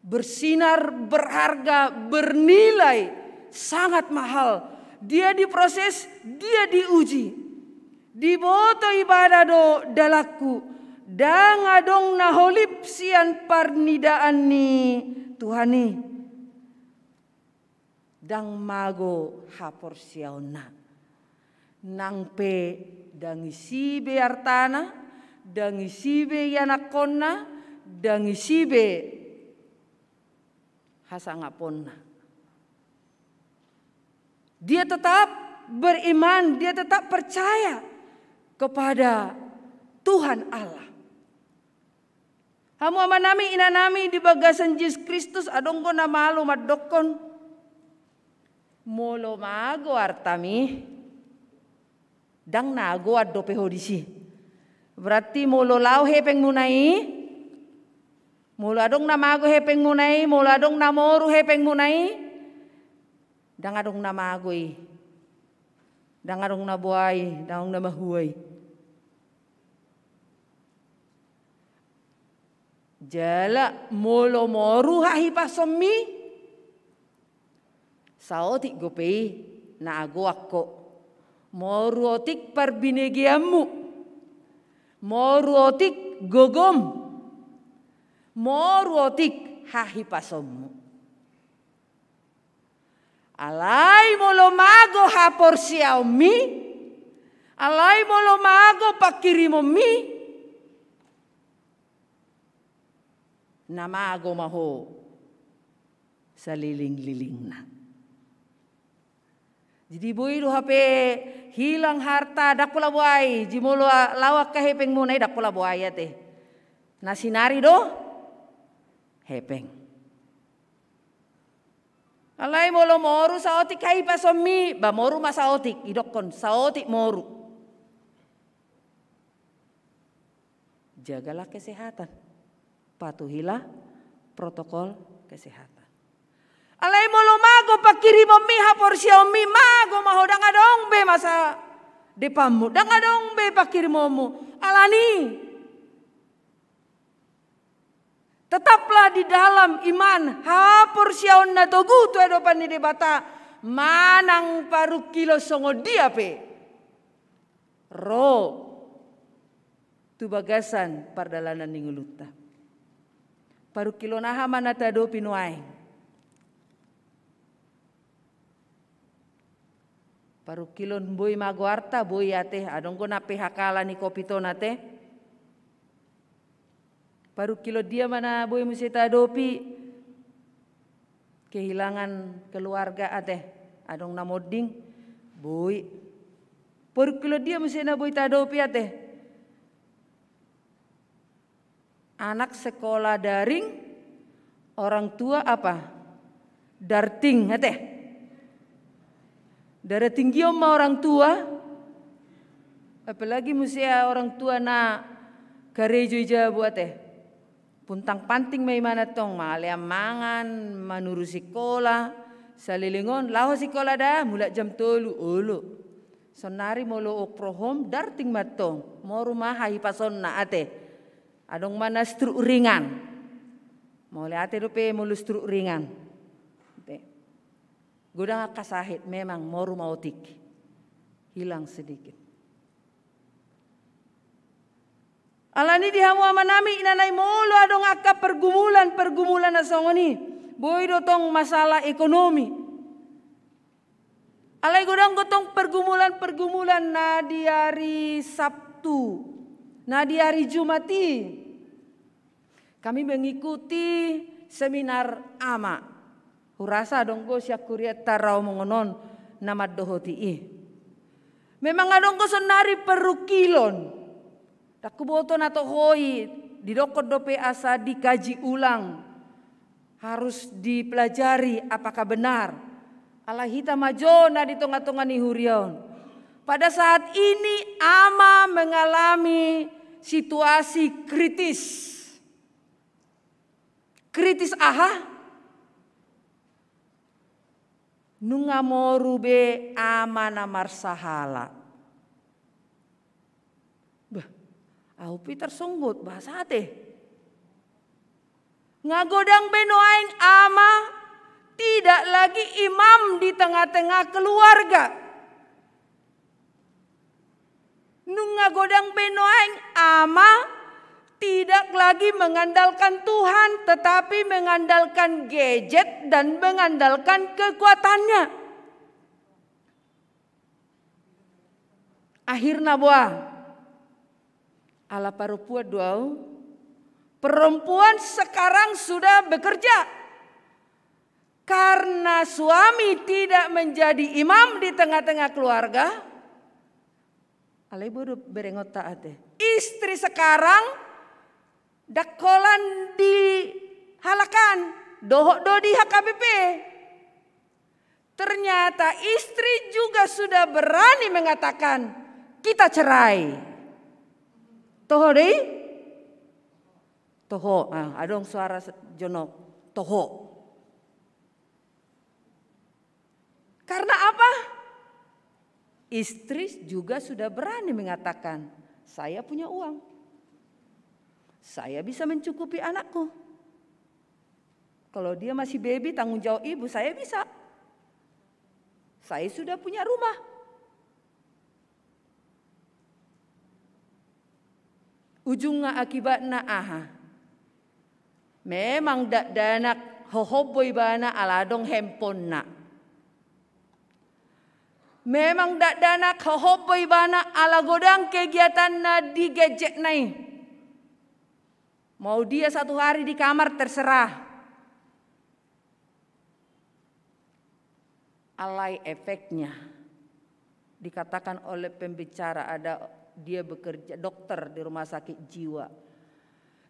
Bersinar, berharga, bernilai, sangat mahal. Dia diproses, dia diuji. Diboto ibana do, dalangku, ndang adong na holip sian parnidaan ni Tuhan i. Ndang mago haporseaonna. Nang pe ndang isi be artana, ndang isi be ianakhonna, ndang isi be hasangaponna. Dia tetap beriman, dia tetap percaya kepada Tuhan Allah. Hamu amanami, inanami, di bagasan Jesus Kristus, adong do na malo mandokkon, molo mago artami, ndang na agoan dope ho disi. Berarti molo laho hepengmuna i, molo adong na mago hepengmuna i, molo adong na moru hepengmuna i, ndang adong na mago i. Ndang adong na boa i, ndang adong na mahua i. Jala molo moru hahipasonmi, saotik dope i na agoan ho. Moru otik parbinegeanmu. Moru otik gogom. Moru otik hahipasonmu. Alai molo mago haporseaonmi, alai molo mago panghirimonmi, na mago ma ho salelenglelengna. Jadi boi do hape hilang harta, ndang pola boa i, jadi molo laho angka hepengmuna i ndang pola boa i ate. Na sinari do hepeng. Alai molo moru saotik hahipasonmi, ba moru ma saotik, idokkon saotik moru. Jagalah kesehatan. Patuhilah protokol kesehatan. Alai molo mago panghirimonmi, haporseaonmi, mago ma ho, ndang adong be masa depanmu, ndang adong be panghirimonmu. Alani tetaplah di dalam iman, haporseaon na togu tu adopan ni Debata, manang parungkilon songon dia pe ro tu bagasan pardalanan ni ngolunta. Parungkilon aha ma na taadopi nuaeng? Parungkilon boi mago arta, boi ate, adong do na P H K ala ni covid on ate. Parungkilon dia ma na boi muse taadopi? Kehilangan keluarga ate, adong na monding, boi. Parungkilon dia muse na boi taadopi ate? Anak sekolah daring, orang tua apa? Darting ate. Daratinggion ma orang tua, apalagi muse orang tua na karejo i jabu ate. Puntang panting ma ibana tong, mangalean mangan, manuru sikola, saleleng on laho sikola da, mulak jam tolu, olo. Saonnari molo work from home, darting ma tong, moru ma hahipasonna ate. Adong ma na stroke ringan. Mauliate dope molo struk ringan. Godang angka sahit memang moru ma otik. Hilang sedikit. Alani di hamu amanami inanami, molo adong angka pergumulan-pergumulan na songon i, boi do tong masalah ekonomi. Alai godang do tong pergumulan-pergumulan na di ari Sabtu, na di ari Jumat i. Kami mengikuti seminar ama. Hurasa adong do sian hurianta ra omongon on na mandohoti i. Memang adong do saonnari perungkilon. Ndang huboto na toho i, didokkon dope asa dikaji ulang. Harus dipelajari apakah benar. Alai hita ma jo na di tonga-tonga ni huria on. Pada saat ini ama mengalami situasi kritis. Kritis aha? Nunga moru be ama na marsahala. Bah, ahu pe tarsonggot, bahasa ate. Nga godang be nuaeng ama tidak lagi imam di tengah-tengah keluarga. Nunga godang be nuaeng ama tidak lagi mengandalkan Tuhan, tetapi mengandalkan gadget dan mengandalkan kekuatannya. Akhirna boha? Ala parompuan do ahu. Perempuan sekarang sudah bekerja. Karena suami tidak menjadi imam di tengah-tengah keluarga, alai bodo berengonta ate. Istri sekarang ndang holan dihalakan, dohot do di H K B P. Ternyata istri juga sudah berani mengatakan, "Kita cerai." Toho do i? Toho. Ah, adong suara se-, jonok. Toho. Karena apa? Istri juga sudah berani mengatakan, "Saya punya uang. Saya bisa mencukupi anakku." Kalau dia masih baby, tanggung jawab ibu, saya bisa. Saya sudah punya rumah. Ujungna, akibatna aha? Memang dakdanak hohom do ibana ala adong handphonena. Memang dakdanak hohom do ibana ala godang kegiatanna di gadgetna i. Mau dia satu hari di kamar, terserah. Alai efeknya, dikatakan oleh pembicara, ada dia bekerja dokter di rumah sakit jiwa.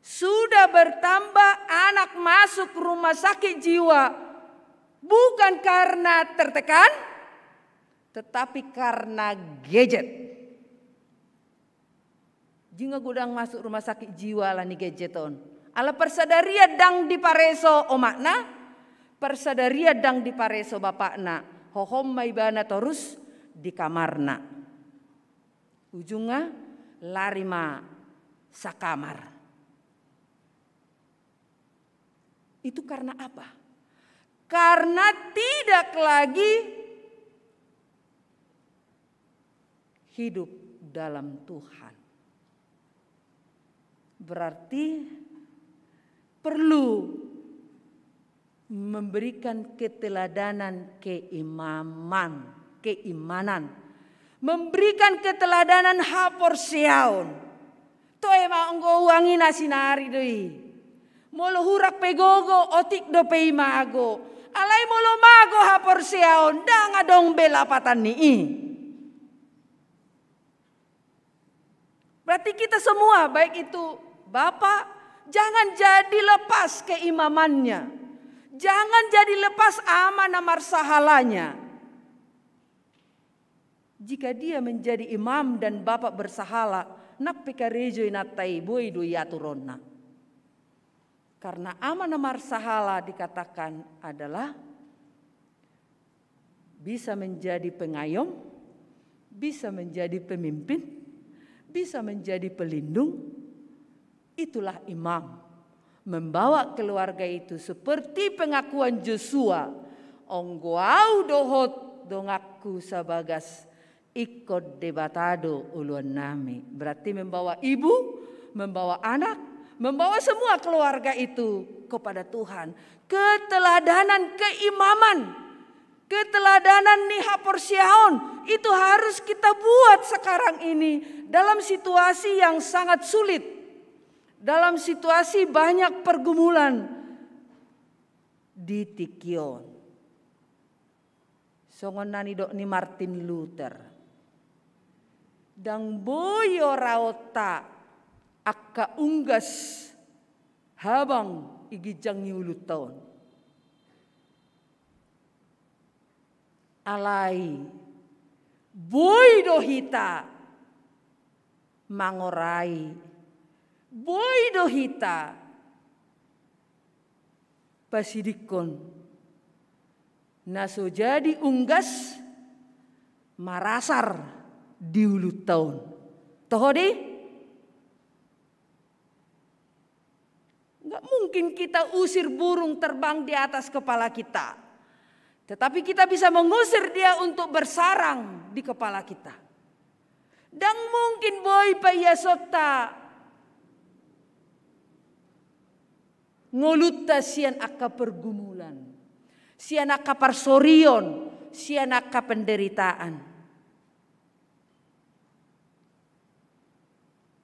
Sudah bertambah anak masuk rumah sakit jiwa, bukan karena tertekan, tetapi karena gadget. Jing godang masuk rumah sakit jiwa ala ni gadget on. Ala parsadarian ndang dipareso omakna, parsadarian ndang dipareso bapakna, hohom ma ibana torus di kamarna. Ujungna lari ma sakamar. Itu karena apa? Karena tidak lagi hidup dalam Tuhan. Berarti perlu memberikan keteladanan keimaman, keimanan. Memberikan keteladanan haporseaon. Toe ma anggo uang i na sinari do i. Molo hurang pe gogo, otik dope i mago. Alai molo mago haporseaon, ndang adong be lapatan ni i. Berarti kita semua, baik itu bapak, jangan jadi lepas keimamannya. Jangan jadi lepas ama na marsahalanya. Jika dia menjadi imam dan bapak bersahala, nang pe karejo inanta i, boi do i aturonna. Karena ama na marsahala dikatakan adalah bisa menjadi pengayom, bisa menjadi pemimpin, bisa menjadi pelindung. Itulah imam. membawa keluarga itu seperti pengakuan Josua, "Onggo au dohot donganku sabagas, ingkon Debata do oloannami." Berarti membawa ibu, membawa anak, membawa semua keluarga itu kepada Tuhan. Keteladanan keimaman, keteladanan ni haporseaon itu harus kita buat sekarang ini dalam situasi yang sangat sulit, dalam situasi banyak pergumulan di tingki on. Songon na nidok ni Martin Luther, ndang boi raonta angka unggas habang di ginjang ni uluanta on. Alai boi do hita mangorai, boi do hita pasidingkon na so jadi unggas marasar di uluanta on. Toho do i? Nggak mungkin kita usir burung terbang di atas kepala kita. Tetapi kita bisa mengusir dia untuk bersarang di kepala kita. Ndang mungkin boi paiasonta ngolunta sian angka pergumulan, sian angka parsorion, sian angka penderitaan.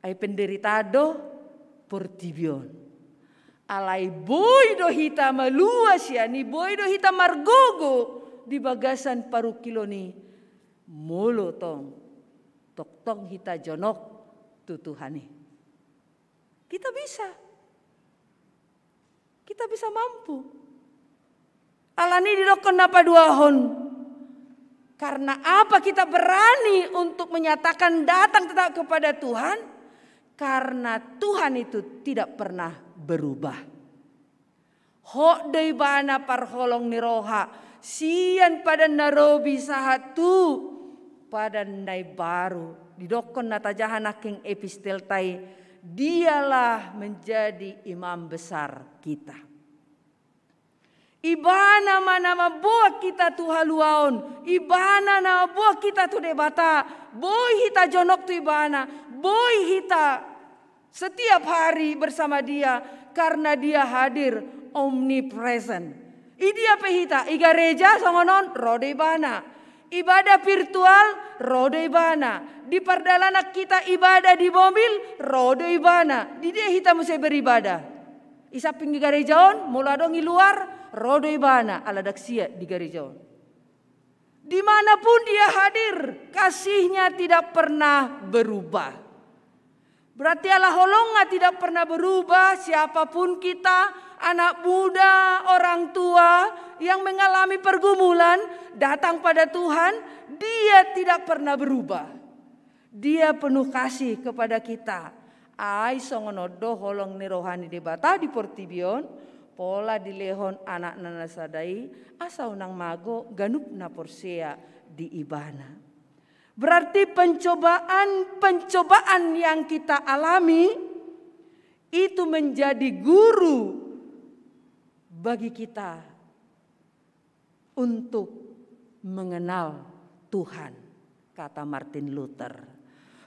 Ai penderitaan do portibi on. Alai boi do hita malua sian i, boi do hita margogo di bagasan parungkilon i, molo tong tongtong hita jonok tu Tuhan i. Kita bisa. Kita bisa mampu. Alani i didokkon na paduahon, karena apa kita berani untuk menyatakan datang tetap kepada Tuhan? Karena Tuhan itu tidak pernah berubah. Hot do Ibana parholong ni roha, sian padan na robi sahat tu padan na imbaru. Didokkon na tajaha nangkin epistelta i, Dialah menjadi imam besar kita. Ibana ma na mamboan hita tu haluaon, Ibana na mamboan hita tu Debata, boi hita jonok tu Ibana, boi hita setiap hari bersama Dia, karena Dia hadir, omnipresent. Di dia pe hita, di gareja songon on, ro do Ibana. Ibadah virtual, ro do Ibana. Di pardalanan hita ibadah di mobil, ro do Ibana. Di dia hita muse beribadah? Di samping di gareja on, molo adong di luar, ro do Ibana, ala ndang sia di gareja on. Di mana pun Dia hadir, kasih-Nya tidak pernah berubah. Berarti ala holong-Nya tidak pernah berubah, siapa pun kita, anak muda, orang tua yang mengalami pergumulan, datang pada Tuhan, Dia tidak pernah berubah. Dia penuh kasih kepada kita. Ai songon on do holong ni roha ni Debata di portibi on, pola dilehon Anak-Na na sada i, asa unang mago ganup na porsea di Ibana. Berarti pencobaan-pencobaan yang kita alami itu menjadi guru bagi kita untuk mengenal Tuhan, kata Martin Luther.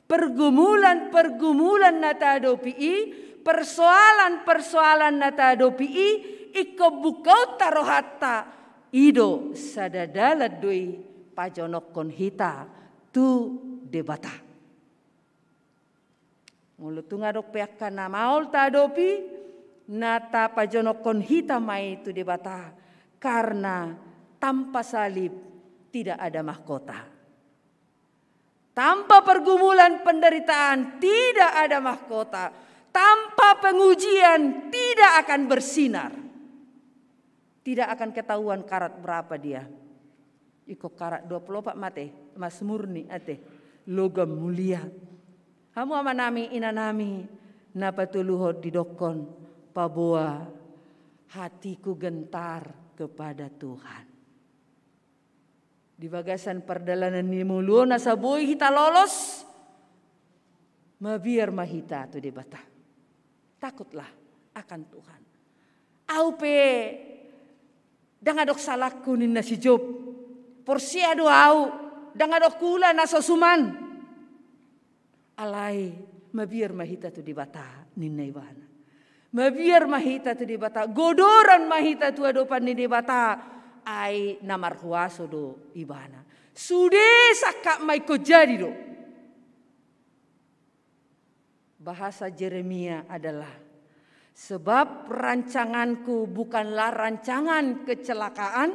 Pergumulan-pergumulan na tahadopi i, persoalan-persoalan na tahadopi i, ingkon bukaonta rohanta, i do sada dalan do i pajonokhon hita tu Debata. Molo tung adong pe angka na maol tahadopi, na tapajonokhon hita ma i tu Debata, karena tanpa salib tidak ada mahkota. Tanpa pergumulan penderitaan tidak ada mahkota. Tanpa pengujian tidak akan bersinar. Tidak akan ketahuan karat berapa dia. Ingkon karat dua pulu opat ma ate, emas murni ate, logam mulia. Hamu amanami, inanami, na patoluhon didokkon, paboa hatiku gentar kepada Tuhan. Di bagasan pardalanan ni ngolu on asa boi hita lolos, mabiar ma hita tu Debata. Takutlah akan Tuhan. Au pe ndang adong salangku, ninna si Job. Porsea do au, ndang adong hula na so suman. Alai mabiar ma hita tu Debata, ninna ibana. Mabiar ma hita tu Debata, godoran ma hita tu adopan ni Debata, ai na marhuaso do ibana. Sude sangkap ma ingkon jadi do. Bahasa Jeremia adalah, sebab rancanganku bukanlah rancangan kecelakaan,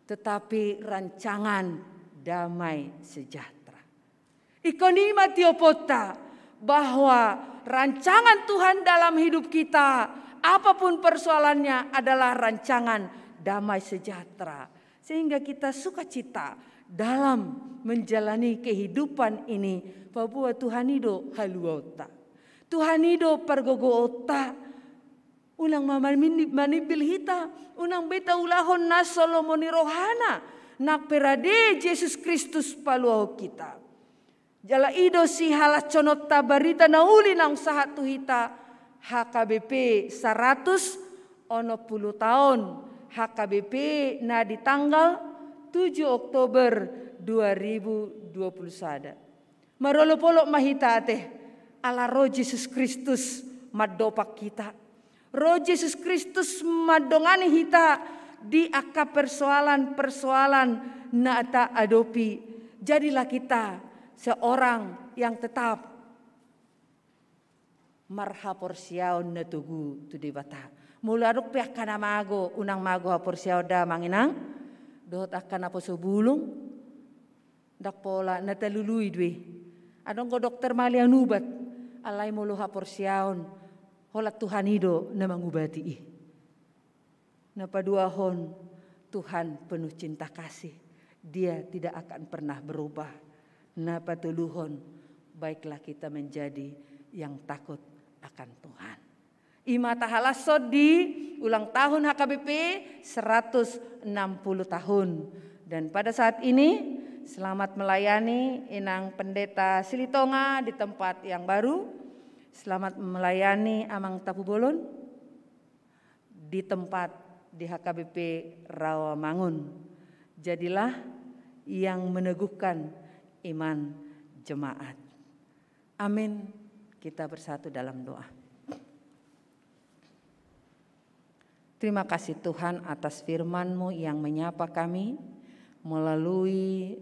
tetapi rancangan damai sejahtera. Ingkon i ma tioponta, bahwa rancangan Tuhan dalam hidup kita, apapun persoalannya, adalah rancangan damai sejahtera. Sehingga kita sukacita dalam menjalani kehidupan ini, paboa Tuhan i do haluaonta. Tuhan i do pargogoonta. Unang ma mani-, manimbil hita, unang be taulahon na so lomo ni rohana, nang pe rade Jesus Kristus paluahon hita. Jala i do sihalashononta barita na uli naung sahat tu hita, H K B P saratus onom pulu taon, H K B P na di tanggal tujuh Oktober dua ribu dua puluh sada. Marolopolop ma hita ate, ala ro Jesus Kristus mandopak hita. Ro Jesus Kristus mandongani hita di angka persoalan-persoalan na taadopi. Jadilah kita seorang yang tetap marhaporseaon na togu tu Debata. Molo adong pe angka na mago, unang mago haporseaon da, amang inang, dohot angka naposo bulung, ndang pola na talului do i. Adong do dokter malian ubat, alai molo haporseaon, holan Tuhan i do na mangubati i. Na paduahon, Tuhan penuh cinta kasih. Dia tidak akan pernah berubah. Na patoluhon, baiklah kita menjadi yang takut akan Tuhan. I ma tahalashon di ulang tahun H K B P seratus enam puluh tahun. Dan pada saat ini, selamat melayani Inang Pendeta Silitonga di tempat yang baru. Selamat melayani Amang Tapubolon di tempat di H K B P Rawamangun. Jadilah yang meneguhkan iman jemaat. Amin. Kita bersatu dalam doa. Terima kasih Tuhan atas firman-Mu yang menyapa kami melalui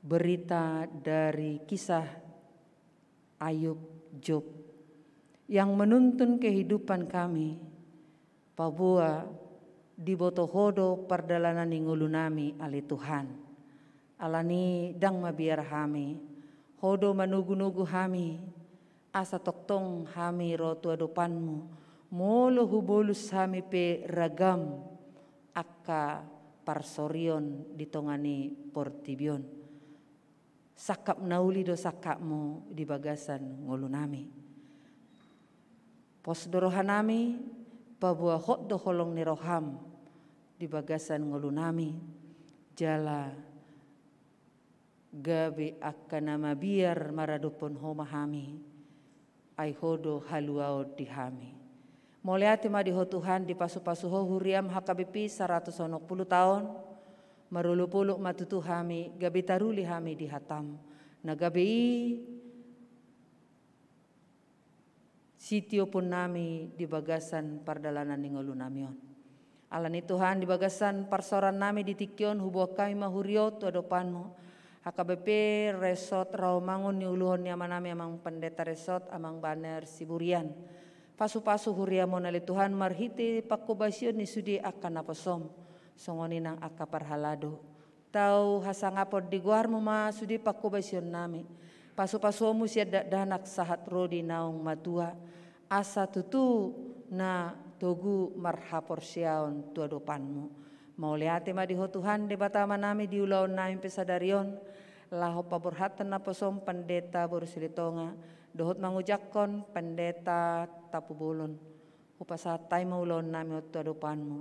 berita dari kisah Ayub, Job, yang menuntun kehidupan kami, paboa diboto Ho do pardalanan ni ngolunami, ale Tuhan. Alani i ndang mabiar hami, Ho do manogunogu hami, asa tongtong hami ro tu adopan-Mu, molo hubolus hami pe ragam angka parsorion di tonga ni portibi on. Sangkap na uli do sangkap-Mu di bagasan ngolunami. Pos do rohanami, paboa hot do holong ni roham di bagasan ngolunami, jala gabe angka na mabiar maradophon Ho ma hami, ai Ho do haluaon di hami. Mauliate ma di Ho Tuhan, dipasupasu Ho huriam H K B P saratus onom pulu taon, marolopolop ma tutu hami, gabe taruli hami di hatam, na gabe i sitioponnami di bagasan pardalanan ni ngolunami on. Alani Tuhan, di bagasan parsaorannami di tingki on, huboan hami ma huria on tu adopan-Mu. H K B P Resort Rawamangun niuluhon ni amanami Amang Pendeta Resort, Amang Baner Siburian. Pasupasu huriam on ale Tuhan, marhite panghobasion ni sude angka naposom, songon i nang angka parhalado. Tau hasangapon di goar-Mu ma sude panghobasion-nami. Pasupasuonmu sian dakdanak sahat ro di naung matua, asa tutu na togu marhaporseaon tu adopan-Mu. Mauliate ma di Ho Tuhan, Debata Amanami, di ulaonnami pe sadari on, laho paborhathon naposom Pendeta boru Silitonga, dohot mangojakhon Pendeta Tapubolon. Hupasahat hami ma ulaonnami on tu adopan-Mu.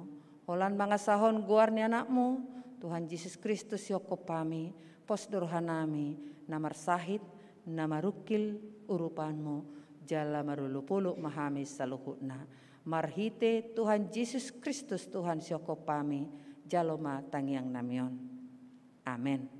Holan mangasahon goar ni Anak-Mu, Tuhan Jesus Kristus, sihophop hami, pos do rohanami, na marsahit, na marungkil urupan-Mu, jala marolopolop ma hami saluhutna. Marhite Tuhan Jesus Kristus Tuhan sihophopmi, jalo ma tangiangnami on. Amen.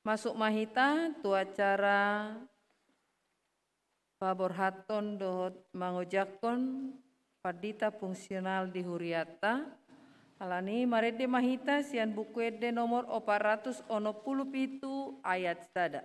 Masuk ma hita tu acara paborhathon dohot mangojakhon pandita fungsional di hurianta. Alani i marende ma hita sian Buku Ende nomor opat ratus onom pulu pitu ayat sada.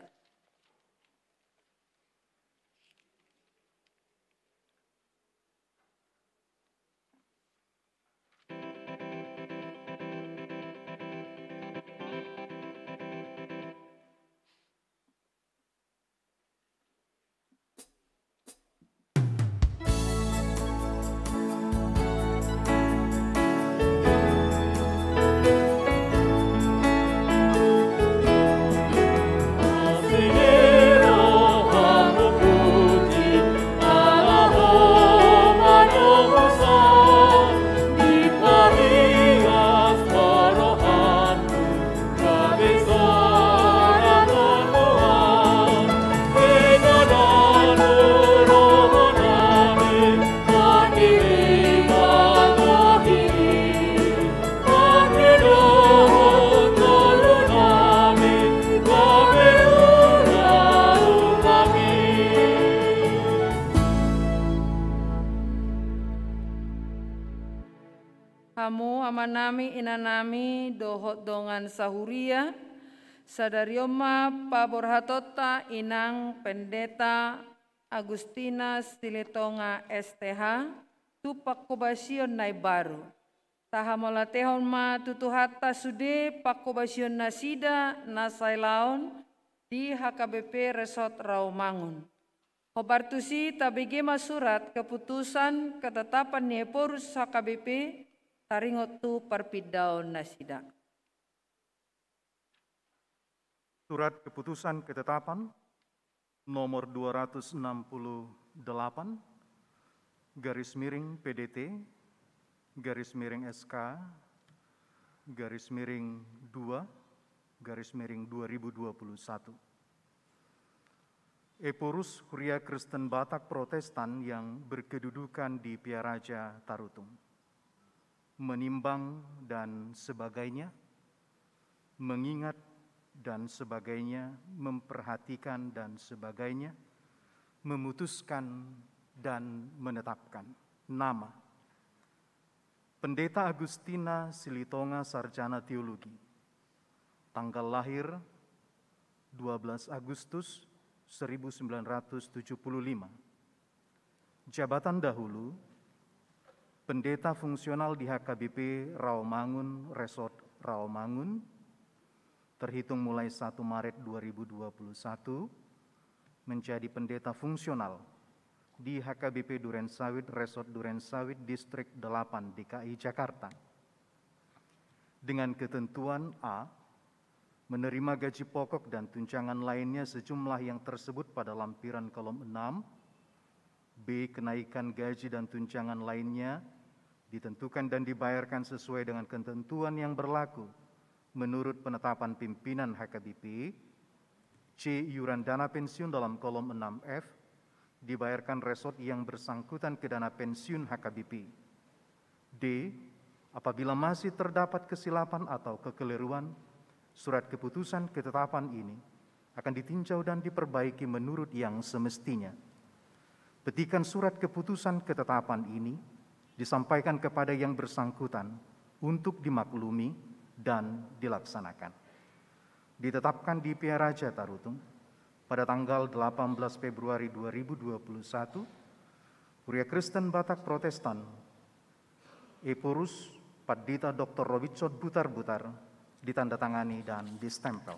amanami, inanami, dohot dongan sahuria, sadari on ma paborhatonta inang Pendeta Agustina Silitonga S T H tu pangkobasion na imbaru. Tahamauliatehon ma tu Tuhanta sude pangkobasion nasida na sailaon di H K B P Resort Rawamangun. Hombar tusi tabege ma surat keputusan ketetapan ni Ephorus H K B P taringot tu parpindaon nasida. Surat keputusan ketetapan nomor dua ratus enam puluh delapan, garis miring P D T, garis miring S K, garis miring dua, garis miring dua ribu dua puluh satu. Ephorus, Huria Kristen Batak Protestan yang berkedudukan di Pearaja Tarutung. Menimbang dan sebagainya, mengingat dan sebagainya, memperhatikan dan sebagainya, memutuskan dan menetapkan. Nama: Pendeta Agustina Silitonga, Sarjana Teologi. Tanggal lahir: dua belas Agustus seribu sembilan ratus tujuh puluh lima. Jabatan dahulu: pendeta fungsional di H K B P Rawamangun, Resort Rawamangun, terhitung mulai satu Maret dua ribu dua puluh satu, menjadi pendeta fungsional di H K B P Durensawit, Resort Durensawit, Distrik delapan, D K I Jakarta. Dengan ketentuan: A, menerima gaji pokok dan tunjangan lainnya sejumlah yang tersebut pada lampiran kolom enam. B, kenaikan gaji dan tunjangan lainnya ditentukan dan dibayarkan sesuai dengan ketentuan yang berlaku menurut penetapan pimpinan H K B P. C, iuran dana pensiun dalam kolom enam F dibayarkan resort yang bersangkutan ke dana pensiun H K B P. D, apabila masih terdapat kesilapan atau kekeliruan, surat keputusan ketetapan ini akan ditinjau dan diperbaiki menurut yang semestinya. Petikan surat keputusan ketetapan ini disampaikan kepada yang bersangkutan untuk dimaklumi dan dilaksanakan. Ditetapkan di Pearaja Tarutung pada tanggal delapan belas Februari dua ribu dua puluh satu, Huria Kristen Batak Protestan, Ephorus Pandita Doktor Robinson Butarbutar, ditandatangani dan distempel.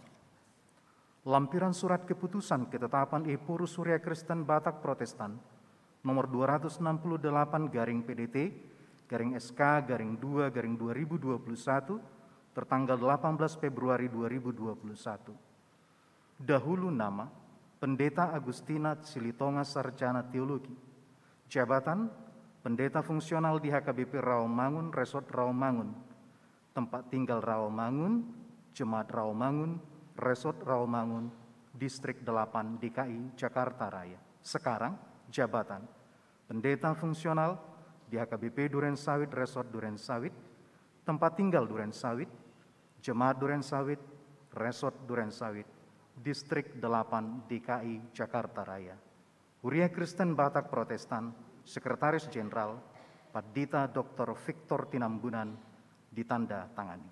Lampiran surat keputusan ketetapan Ephorus Huria Kristen Batak Protestan nomor dua ratus enam puluh delapan garing P D T garing S K garing dua garing dua ribu dua puluh satu, tertanggal delapan belas Februari dua ribu dua puluh satu. Dahulu nama: Pendeta Agustina Silitonga, Sarjana Teologi. Jabatan: pendeta fungsional di H K B P Rawamangun, Resort Rawamangun. Tempat tinggal Rawamangun, Jemaat Rawamangun, Resort Rawamangun, Distrik delapan, D K I Jakarta Raya. Sekarang: jabatan: pendeta fungsional di H K B P Durensawit, Resort Durensawit. Tempat tinggal Durensawit, Jemaat Durensawit, Resort Durensawit, Distrik delapan, D K I Jakarta Raya. Huria Kristen Batak Protestan, Sekretaris Jenderal Pandita Doktor Victor Tinambunan, ditandatangani.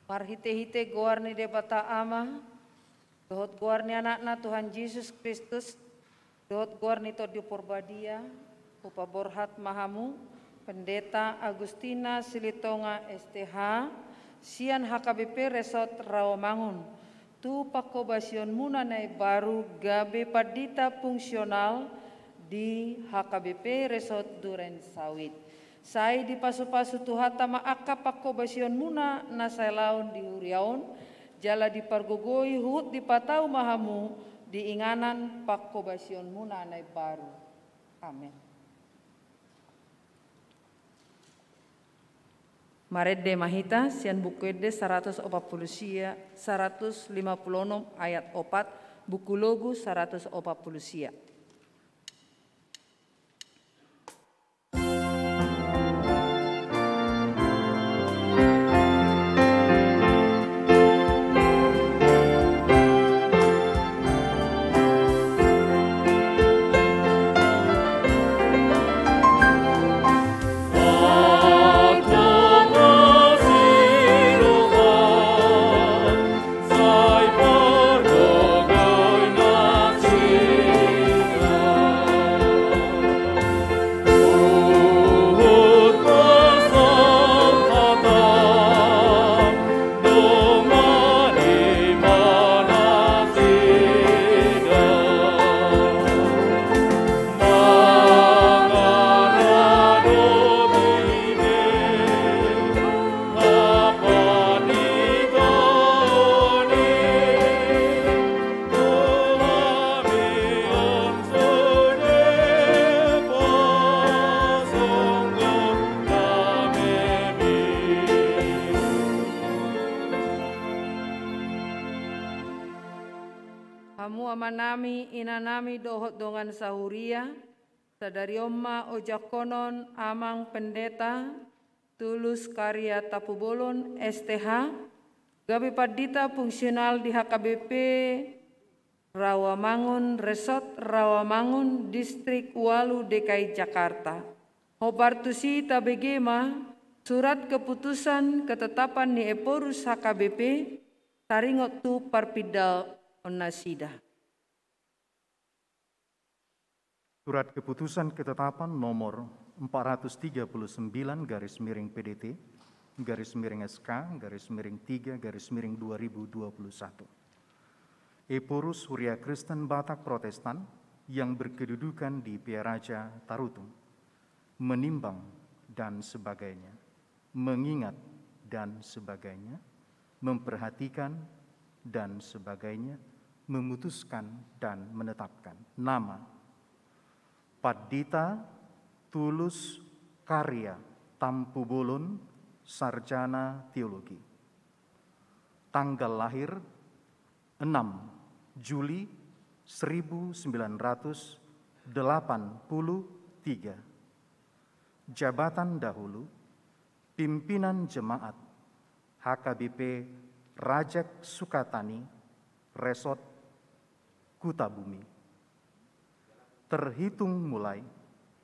Marhitehite goar ni Debata Ama, dohot goar ni Anakna Tuhan Jesus Kristus, dohot goar ni Tondi Porbadia, hupaborhat ma hamu Pendeta Agustina Silitonga S T H, sian H K B P Resort Rawamangun, tu pangkobasionmuna na imbaru gabe pandita fungsional di H K B P Resort Durensawit. Sai dipasupasu Tuhanta ma angka pangkobasionmuna na sailaon di huria on, jala dipargogoi huhut dipatau ma hamu di inganan pangkobasionmuna na imbaru. Amen. Marende ma hita sian Buku Ende saratus opat pulu sia, saratus lima pulu onom ayat opat, Buku Logu saratus opat pulu sia. Hamu amanami, inanami dohot dongan sahuria, sadari on ma ojakkonon Amang Pendeta Tulus Karya Tampubolon, S T H, gabe pandita fungsional di H K B P Rawamangun, Resort Rawamangun, Distrik ualu D K I Jakarta. Hombar tusi tabege ma surat keputusan ketetapan ni Ephorus H K B P taringot tu parpindaonnasida. Surat Keputusan Ketetapan nomor empat ratus tiga puluh sembilan garis miring P D T garis miring S K garis miring tiga garis miring dua ribu dua puluh satu. Ephorus Huria Kristen Batak Protestan yang berkedudukan di Pearaja Tarutung, menimbang dan sebagainya, mengingat dan sebagainya, memperhatikan dan sebagainya, memutuskan dan menetapkan. Nama: Pandita Tulus Karya Tampubolon, Sarjana Teologi. Tanggal lahir: enam Juli seribu sembilan ratus delapan puluh tiga. Jabatan dahulu: pimpinan jemaat H K B P Rajek Sukatani, Resort Kutabumi. Terhitung mulai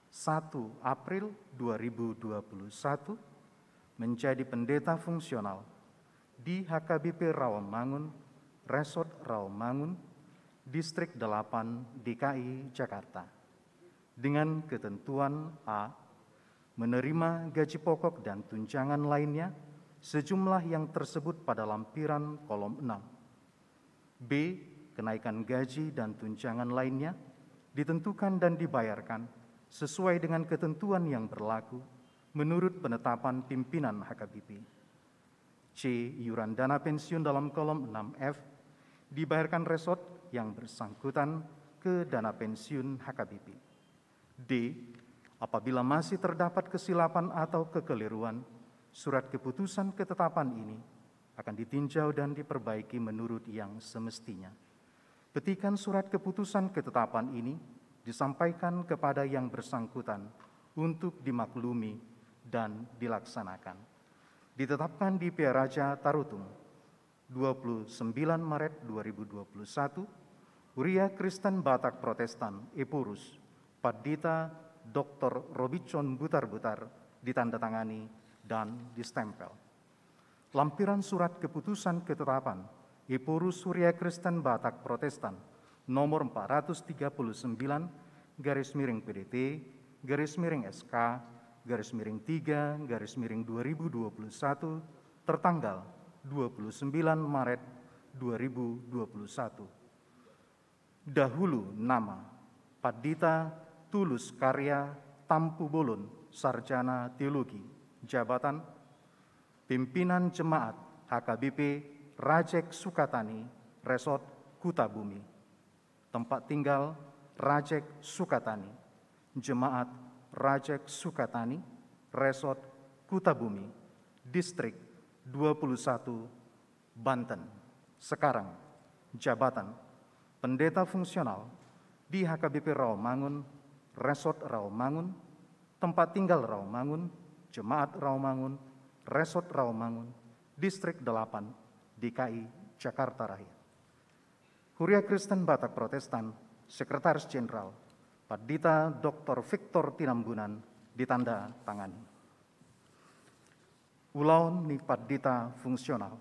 satu April dua ribu dua puluh satu, menjadi pendeta fungsional di H K B P Rawamangun, Resort Rawamangun, Distrik delapan D K I Jakarta, dengan ketentuan: A, menerima gaji pokok dan tunjangan lainnya sejumlah yang tersebut pada lampiran kolom enam. B, kenaikan gaji dan tunjangan lainnya ditentukan dan dibayarkan sesuai dengan ketentuan yang berlaku menurut penetapan pimpinan H K B P. C, iuran dana pensiun dalam kolom enam F dibayarkan resort yang bersangkutan ke dana pensiun H K B P. D, apabila masih terdapat kesilapan atau kekeliruan, surat keputusan ketetapan ini akan ditinjau dan diperbaiki menurut yang semestinya. Petikan surat keputusan ketetapan ini disampaikan kepada yang bersangkutan untuk dimaklumi dan dilaksanakan. Ditetapkan di Pearaja Tarutung, dua puluh sembilan Maret dua ribu dua puluh satu, Huria Kristen Batak Protestan Ephorus, Pandita Doktor Robinson Butarbutar, ditandatangani dan distempel. Lampiran surat keputusan ketetapan Ephorus Huria Kristen Batak Protestan nomor empat ratus tiga puluh sembilan garis miring P D T garis miring S K garis miring tiga garis miring dua ribu dua puluh satu, tertanggal dua puluh sembilan Maret dua ribu dua puluh satu. Dahulu nama: Pandita Tulus Karya Tampubolon, Sarjana Teologi. Jabatan: pimpinan jemaat H K B P Rajek Sukatani, Resort Kutabumi. Tempat tinggal: Rajek Sukatani. Jemaat: Rajek Sukatani, Resort Kutabumi, Distrik dua puluh satu, Banten. Sekarang: jabatan: pendeta fungsional di H K B P Rawamangun, Resort Rawamangun. Tempat tinggal: Rawamangun. Jemaat: Rawamangun, Resort Rawamangun, Distrik delapan, D K I Jakarta Raya. Huria Kristen Batak Protestan, Sekretaris Jenderal, Pandita Doktor Victor Tinambunan, ditanda tangani. Ulaon ni pandita fungsional.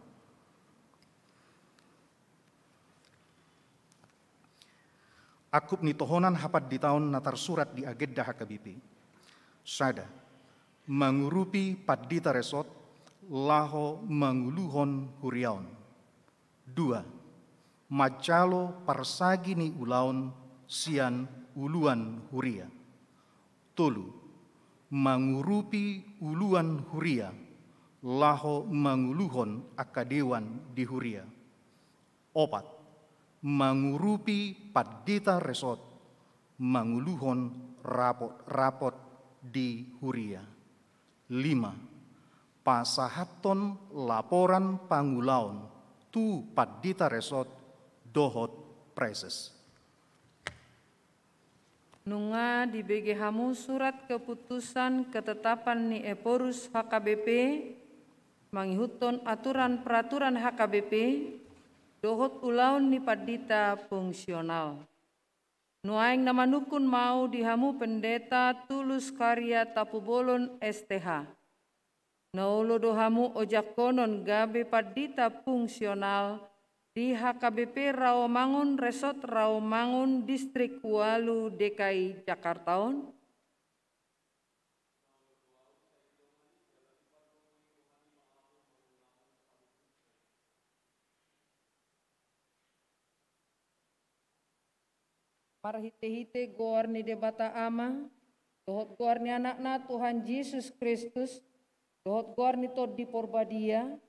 Angkup ni tohonan hapanditaon na tarsurat di agenda H K B P. Sada, mangurupi pandita resort laho manguluhon huria on. Dua, manjalo parsagi ni ulaon sian uluan huria. Tolu, mangurupi uluan huria laho manguluhon angka dewan di huria. Opat, mangurupi pandita resort manguluhon rapot-rapot di huria. Lima, pasahathon laporan pangulaon tu pandita resort dohot Praeses. Nunga dibege hamu surat keputusan ketetapan ni Ephorus H K B P mangihuthon aturan peraturan H K B P dohot ulaon ni pandita fungsional. Nuaeng na manungkun ma ahu di hamu pendeta Tulus Karya Tampubolon S T H. Na olo do hamu ojakkonon gabe pandita fungsional di H K B P Rawamangun, Resort Rawamangun, Distrik ualu D K I Jakarta on? Marhitehite goar ni Debata Ama, dohot goar ni Anakna Tuhan Jesus Kristus, dohot goar ni Tondi Porbadia,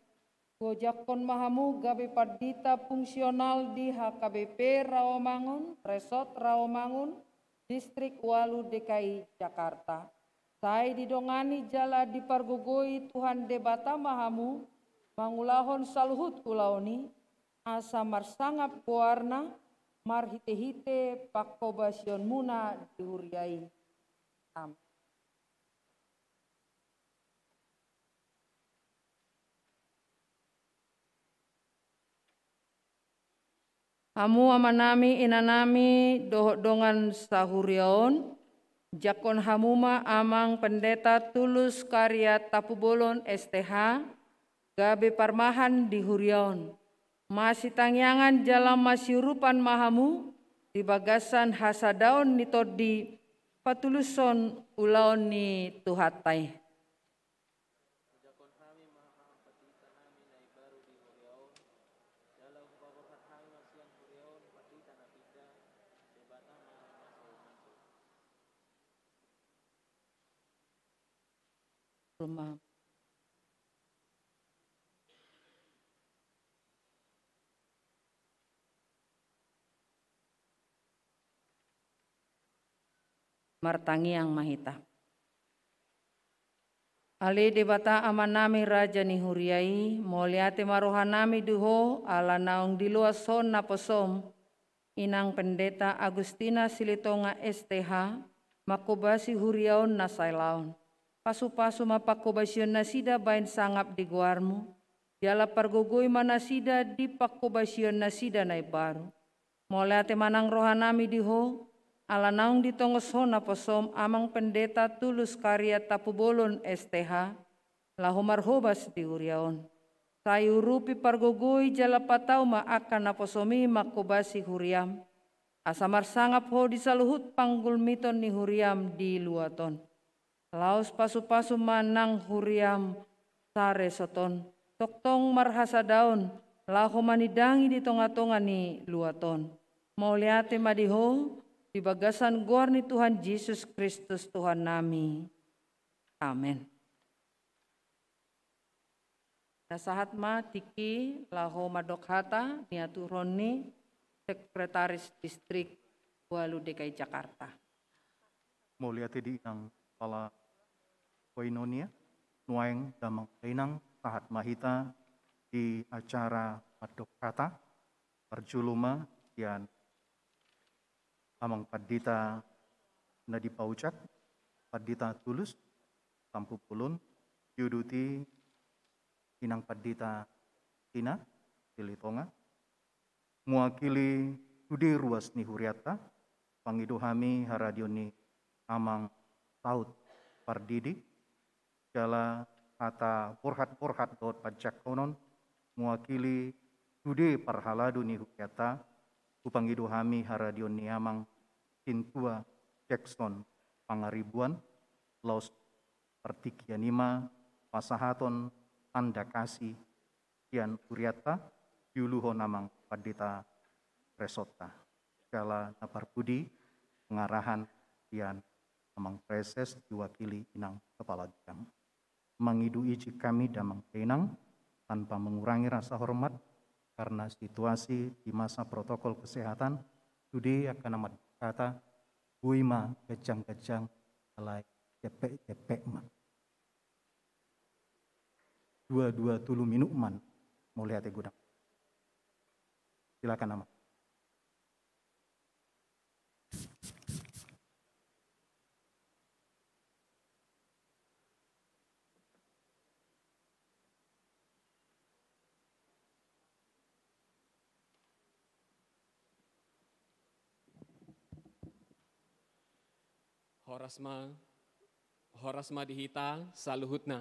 huojakhon ma hamu gabe pandita fungsional di H K B P Rawamangun, Resort Rawamangun, Distrik ualu D K I Jakarta. Sai didongani jala dipargogoi Tuhan Debata ma hamu mangulahon saluhut ulaon i, asa marsangap goarna marhitehite pangkobasionmuna di huria i. Amen. Hamu amanami, inanami, dohot dongan sahuria on, jangkon hamu ma Amang Pendeta Tulus Karya Tampubolon S T H, gabe parmahan di huria on. Masitangiangan jala masiurupan ma hamu di bagasan hasadaon ni Tondi patulushon ulaon ni Tuhanta i. Huojakhon hami ma Amang Pandita nami na imbaru di huria on, jala hupaborhat hami ma sian huria on pandita na pinda, Debata ma na mangasuhi. Rumah. Martangiang ma hita. Ale Debata Amanami, Raja ni huria i, mauliate ma rohanami di Ho ala naung diloas Ho naposom, Inang Pendeta Agustina Silitonga S T H, mangkobasi huria on na sai laon. Pasupasu ma pangkobasion nasida bahen sangap di goarmu, jala pargogoi ma nasida di pangkobasion nasida na imbaru. Mauliate ma nang rohanami di Ho, ala naung ditongos Ho naposom Amang Pendeta Tulus Karya Tampubolon S T H, laho marhobas di huria on. Sai urupi, pargogoi jala patau ma angka naposom i mangkobasi huriam, asa marsangap Ho di saluhut panggulmiton ni huriam di luat on. Laos pasupasu ma nang huriam saresort on, tongtong marhasadaon, laho manindangi di tongatonga ni luat on. Mauliate ma di Ho, di bagasan goar ni Tuhan Jesus Kristus Tuhannami. Amen. Na sahat ma tingki laho mandok hata niaturhon ni Sekretaris Distrik ualu D K I Jakarta. Mauliate di Inang Kepala Koinonia, nuaeng damang dainang, sahat ma hita di acara mandok hata, parjolo ma sian Amang Pandita na dipaojak, Pandita Tulus Tampubolon, diuduti Inang Pandita Tina Silitonga, mewakili sude ruas ni hurianta, pangido hami haradion ni Amang Saud Pardidi, jala hata borhat-borhat dohot panjangkonon mewakili sude parhalado ni hurianta, hupangido hami haradion ni Amang Sintua Jackson Pangaribuan, laos partingkian i ma pasahaton tanda kasih sian hurianta, diuluhon Amang Pandita Resortta. Jala na parpudi pengarahan sian Amang Praeses diwakili Inang Kepala Bidang. Mangido izin kami damang dainang, tanpa mengurangi rasa hormat, karena situasi di masa protokol kesehatan, sude angka na mandok hata, boi ma ganjang-ganjang, alai jempek-jempek ma. Dua, dua, tolu minut ma. Mauliate godang. Silakan, Amang. Horas ma, horas ma di hita saluhutna.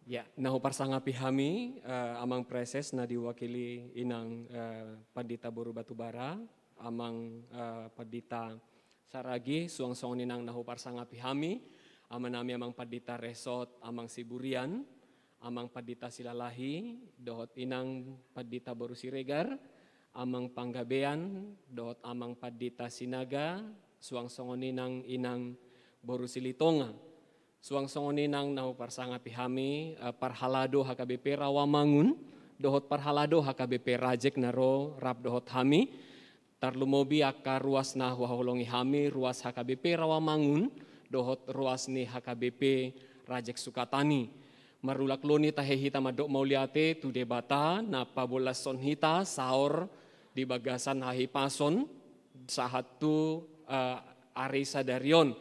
Ya, na huparsangapi hami, eh, Amang Praeses na diwakili Inang, eh, Pandita boru Batubara, Amang, eh, Pandita Saragi, suang songon i nang na huparsangapi hami, Amanami Amang Pandita Resort, Amang Siburian, Amang Pandita Silalahi, dohot Inang Pandita boru Siregar, Amang Panggabean, dohot Amang Pandita Sinaga, suang songon i nang Inang boru Silitonga. Suang songon i nang na huparsangapi hami, eh, parhalado H K B P Rawamangun, dohot parhalado H K B P Rajek na ro rap dohot hami, tarlumobi angka ruas na huhaholongi hami, ruas H K B P Rawamangun, dohot ruas ni H K B P Rajek Sukatani. Marulak loni tahe hita mandok mauliate tu Debata, na pabolashon hita saor di bagasan hahipason, sahat tu, eh, ari sadari on.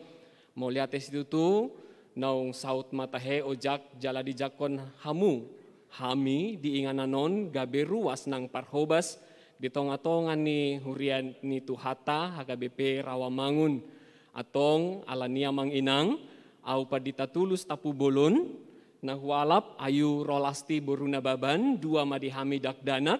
Mauliate situtu, naung saut ma tahe ojak jala dijangkon hamu, hami di inganan on gabe ruas nang parhobas di tonga-tonga ni huria ni Tuhanta H K B P Rawamangun. Antong, alani i Amang Inang, au Pandita Tulus Tampubolon, na hualap Ayu Rolasti boru Nababan, dua ma di hami dakdanak,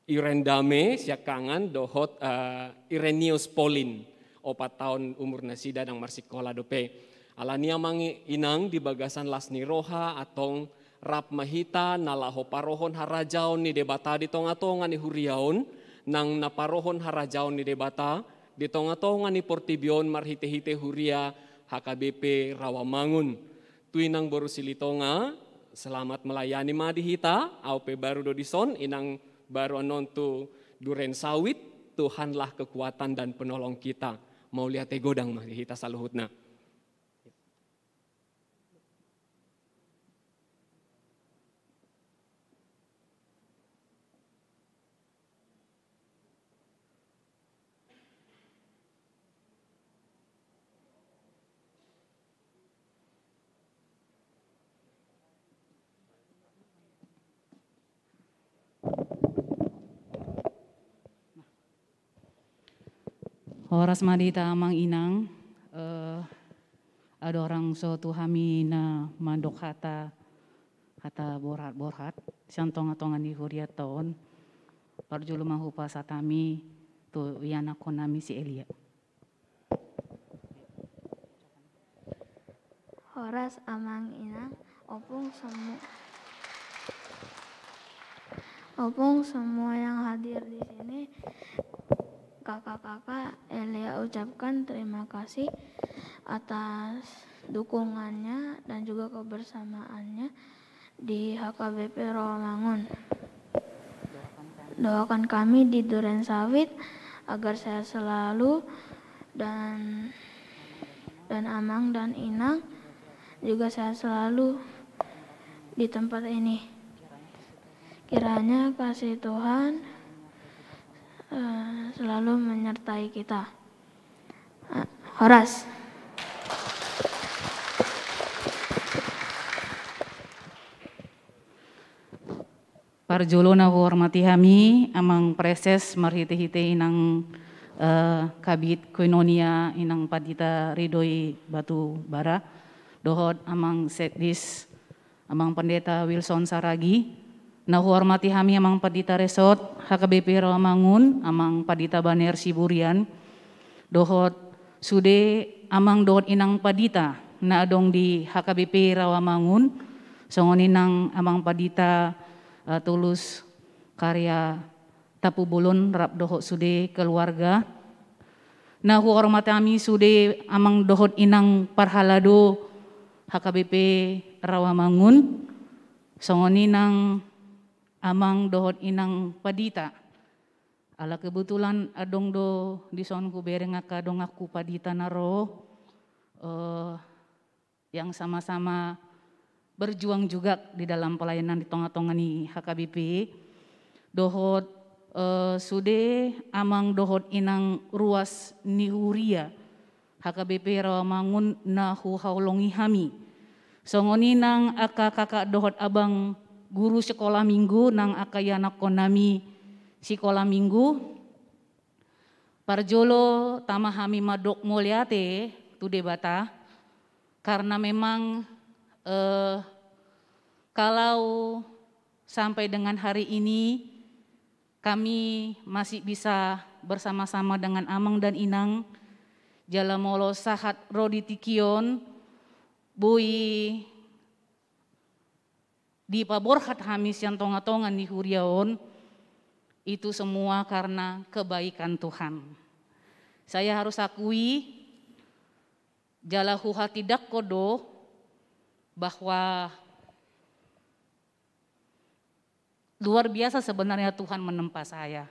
Iren Dame siangkangan dohot, eh, Irenius Polin, opat taon umur nasida nang marsikola dope. Alani i Amang Inang di bagasan las ni roha antong rap ma hita na laho parohon harajaon ni Debata di tonga-tonga ni huria on, nang na parohon harajaon ni Debata di tonga-tonga ni portibi on marhite-hite huria H K B P Rawamangun. Tu Inang boru Silitonga, selamat melayani ma di hita, au pe baru do dison, Inang baru annon tu Duren Sawit, Tuhanlah kekuatan dan penolong kita. Mauliate godang ma di hita saluhutna. Horas ma di hita Amang Inang, eh, andorang so tu hami na mandok hata, hata borhat-borhat sian tonga-tonga ni hurianta on, parjolo ma hupasahat hami tu ianakhon nami si Elia. Horas Amang Inang, ompung semu-, ompung semua yang hadir di sini, kakak-kakak, Elia ucapkan terima kasih atas dukungannya dan juga kebersamaannya di H K B P Rawamangun. Doakan kami di Duren Sawit agar sehat selalu dan, dan Amang dan Inang juga sehat selalu di tempat ini. Kiranya kasih Tuhan, eh, selalu menyertai kita. Horas. Parjolo na huhormati hami Amang Praeses marhite-hite Inang, eh, Kabid Koinonia Inang Pandita Ridhoi Batubara, dohot Amang Sekdis Amang Pendeta Wilson Saragi, na huhormati hami Amang Pandita Resort H K B P Rawamangun, Amang Pandita Baner Siburian, dohot sude Amang dohot Inang Pandita na adong di H K B P Rawamangun, songon i nang Amang Pandita, eh, Tulus Karya Tampubolon rap dohot sude keluarga. Na huhormati hami sude Amang dohot Inang parhalado H K B P Rawamangun, songon i nang Amang dohot Inang Pandita. Ala kebetulan adong do dison hubereng angka donganku Pandita na ro, eh, yang sama-sama berjuang juga di dalam pelayanan di tonga-tonga ni H K B P. Dohot, eh, sude Amang dohot Inang ruas ni huria H K B P Rawamangun na huhaholongi hami. Songon i nang angka kakak dohot abang guru sikola minggu nang angka ianakkonnami sikola minggu. Parjolo tama hami mandok mauliate tu Debata, karena memang, eh, kalau sampai dengan hari ini kami masih bisa bersama-sama dengan amang dan inang, jala molo sahat ro di tingki on, boi dipaborhat hami sian tonga-tonga ni huria on, itu semua karena kebaikan Tuhan. Saya harus akui, jala huhatindangkon do bahwa luar biasa sebenarnya Tuhan menempa saya.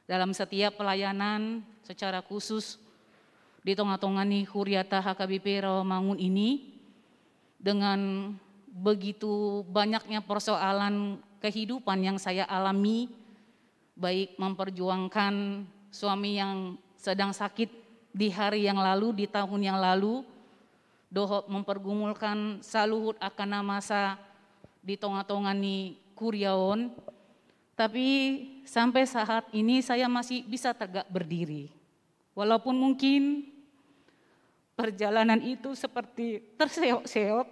Dalam setiap pelayanan secara khusus di tonga-tonga ni huriata H K B P Rawamangun ini, dengan begitu banyaknya persoalan kehidupan yang saya alami, baik memperjuangkan suami yang sedang sakit di hari yang lalu, di tahun yang lalu, dohot mempergumulkan saluhut angka na masa di tonga-tonga ni kuria on. Tapi sampai saat ini saya masih bisa tegak berdiri. Walaupun mungkin perjalanan itu seperti terseok-seok,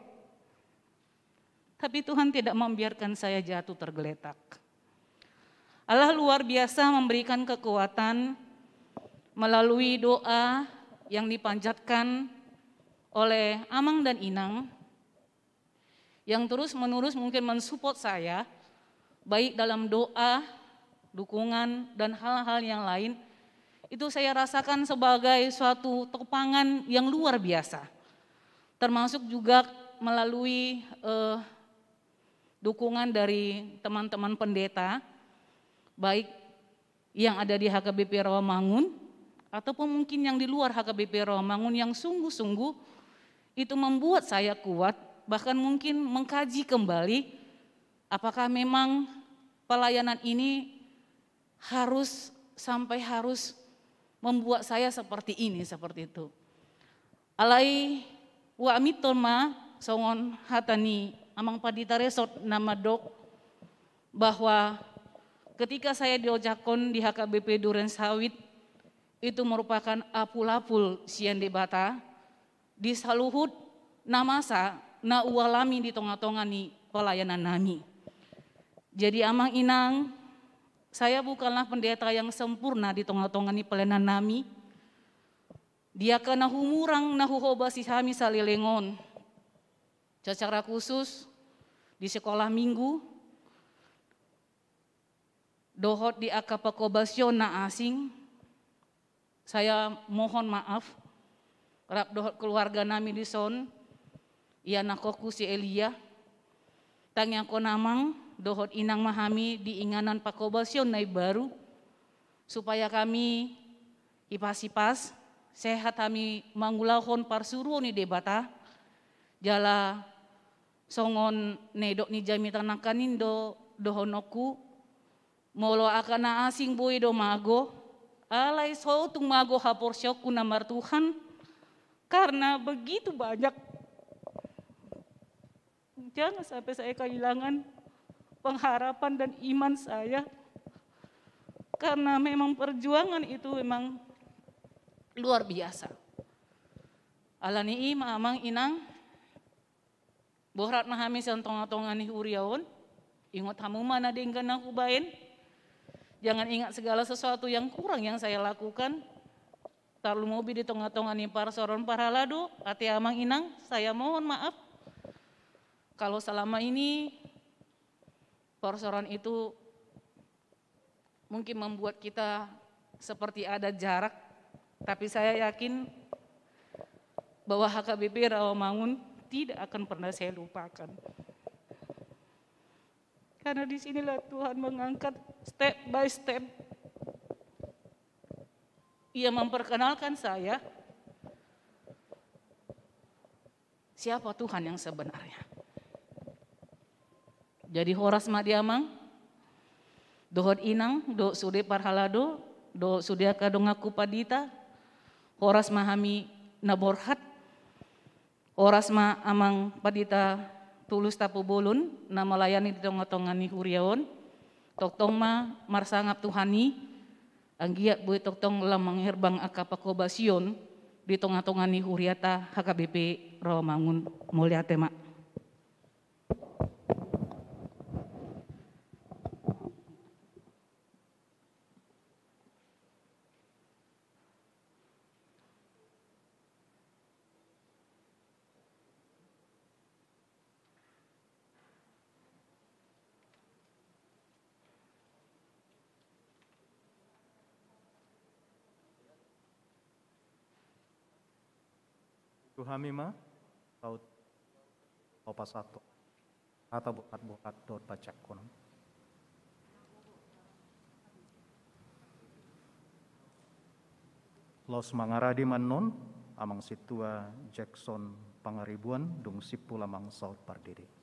tapi Tuhan tidak membiarkan saya jatuh tergeletak. Allah luar biasa memberikan kekuatan melalui doa yang dipanjatkan oleh amang dan inang yang terus-menerus mungkin mensupport saya, baik dalam doa, dukungan, dan hal-hal yang lain. Itu saya rasakan sebagai suatu topangan yang luar biasa. Termasuk juga melalui, eh, dukungan dari teman-teman pendeta, baik yang ada di H K B P Rawamangun, ataupun mungkin yang di luar H K B P Rawamangun yang sungguh-sungguh itu membuat saya kuat, bahkan mungkin mengkaji kembali apakah memang pelayanan ini harus, sampai harus membuat saya seperti ini, seperti itu. Alai huaminton ma songon hata ni amang pandita Resort na mandok bahwa ketika saya diojakkon di H K B P Duren Sawit, itu merupakan apul-apul sian Debata di saluhut na masa na hualami di tonga-tonga ni pelayanan nami. Jadi amang inang, saya bukanlah pendeta yang sempurna di tonga-tonga ni pelayanan nami. Di angka na humurang na huhobasi hami saleleng on, secara khusus di sekolah minggu dohot di angka pangkobasion na asing, saya mohon maaf, rap dohot keluarga nami dison, ianakhonku si Elia, tangiangkon amang dohot inang ma hami di inganan pangkobasion na imbaru, supaya hami ipas-ipas sehat hami mangulahon parsuruon ni Debata. Jala songon na nidok ni jamita nangkaning do dohononku, molo angka na asing boi do mago, alai so tung mago haporseaonku na martuhan, karena begitu banyak. Jangan sampai saya kehilangan pengharapan dan iman saya, karena memang perjuangan itu memang luar biasa. Alani i ma amang inang, borhat ma hami sian tonga-tonga ni huria on. Ingot hamu ma na denggan na hubaen. Jangan ingat segala sesuatu yang kurang yang saya lakukan, tarlumobi di tonga-tonga ni parsaoran parhalado. Ate amang inang, saya mohon maaf kalau selama ini parsaoran itu mungkin membuat kita seperti ada jarak, tapi saya yakin bahwa H K B P Rawamangun tidak akan pernah saya lupakan. Karena di sinilah Tuhan mengangkat step by step. Ia memperkenalkan saya siapa Tuhan yang sebenarnya. Jadi horas ma di amang dohot inang, dohot sude parhalado, dohot sude angka donganku pandita, horas ma hami na borhat, horas ma amang pandita Tulus Tampubolon na melayani di tongatonga ni huria on, tongtong ma marsangap Tuhan i, anggiat boi tongtong lam mangherbang angka panghobasion di tongatonga ni huriata H K B P Rawamangun. Mauliate ma. Tu hami ma, saut, opa sato. Hata buat-buat dohot bacakkon. Laos mangarade ma annon, Amang Sintua Jackson Pangaribuan, dung simpul Amang saut pardede.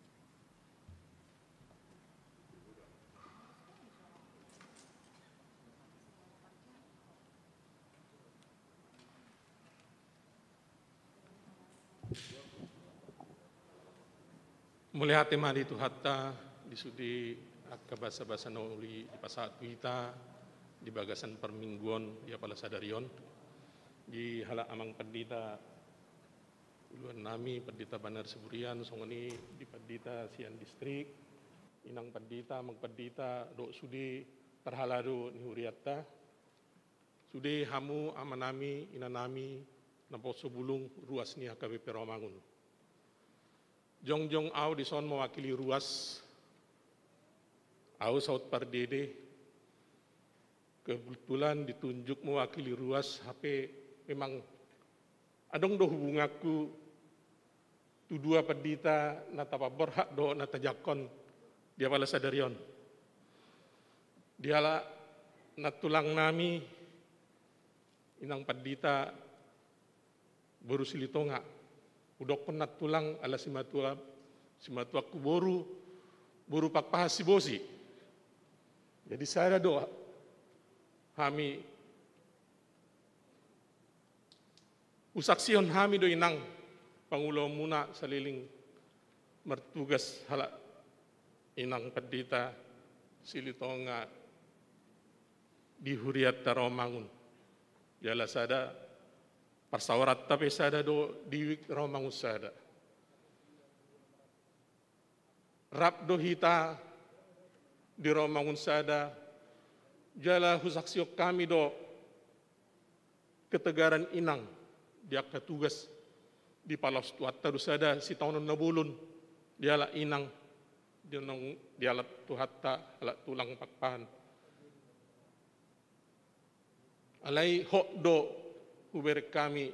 Mauliate ma di Tuhanta, di sude angka basabasa na uli dipasahat tu hita di bagasan parmingguon di apala sadari on, di halak Amang Pandita uluan nami, Pandita Banar Siburian, songon i di pandita sian distrik, Inang Pandita, Amang Pandita, dohot sude parhalado ni hurianta, sude hamu amanami, inanami, naposo bulung ruas ni H K B P Rawamangun. Jongjong ahu dison mewakili ruas, ahu saut pardede, kebetulan ditunjuk mewakili ruas, hape memang adong do hubunganku tu dua pandita na tapaborhat dohot na tajangkon di apala sadari on. Di halak nantulang nami, Inang Pandita boru Silitonga, hudokkon nantulang ala simatua, simatuangku boru, boru Pakpahan Sibosi. Jadi sada do hami, husaksihon hami do Inang pangulaonmuna saleleng martugas halak Inang Pandita Silitonga di hurianta Rawamangun. Jala sada parsaoranta pe sada do di Rawamangun sada. Rap do hita di Rawamangun sada, jala husaksihon hami do ketegaran Inang di angka tugas, dipalaos Tuhanta do sada sitaonon na bolon di halak Inang, di nang, di halak Tuhanta, halak tulang Pakpahan. Alai hot do hubereng hami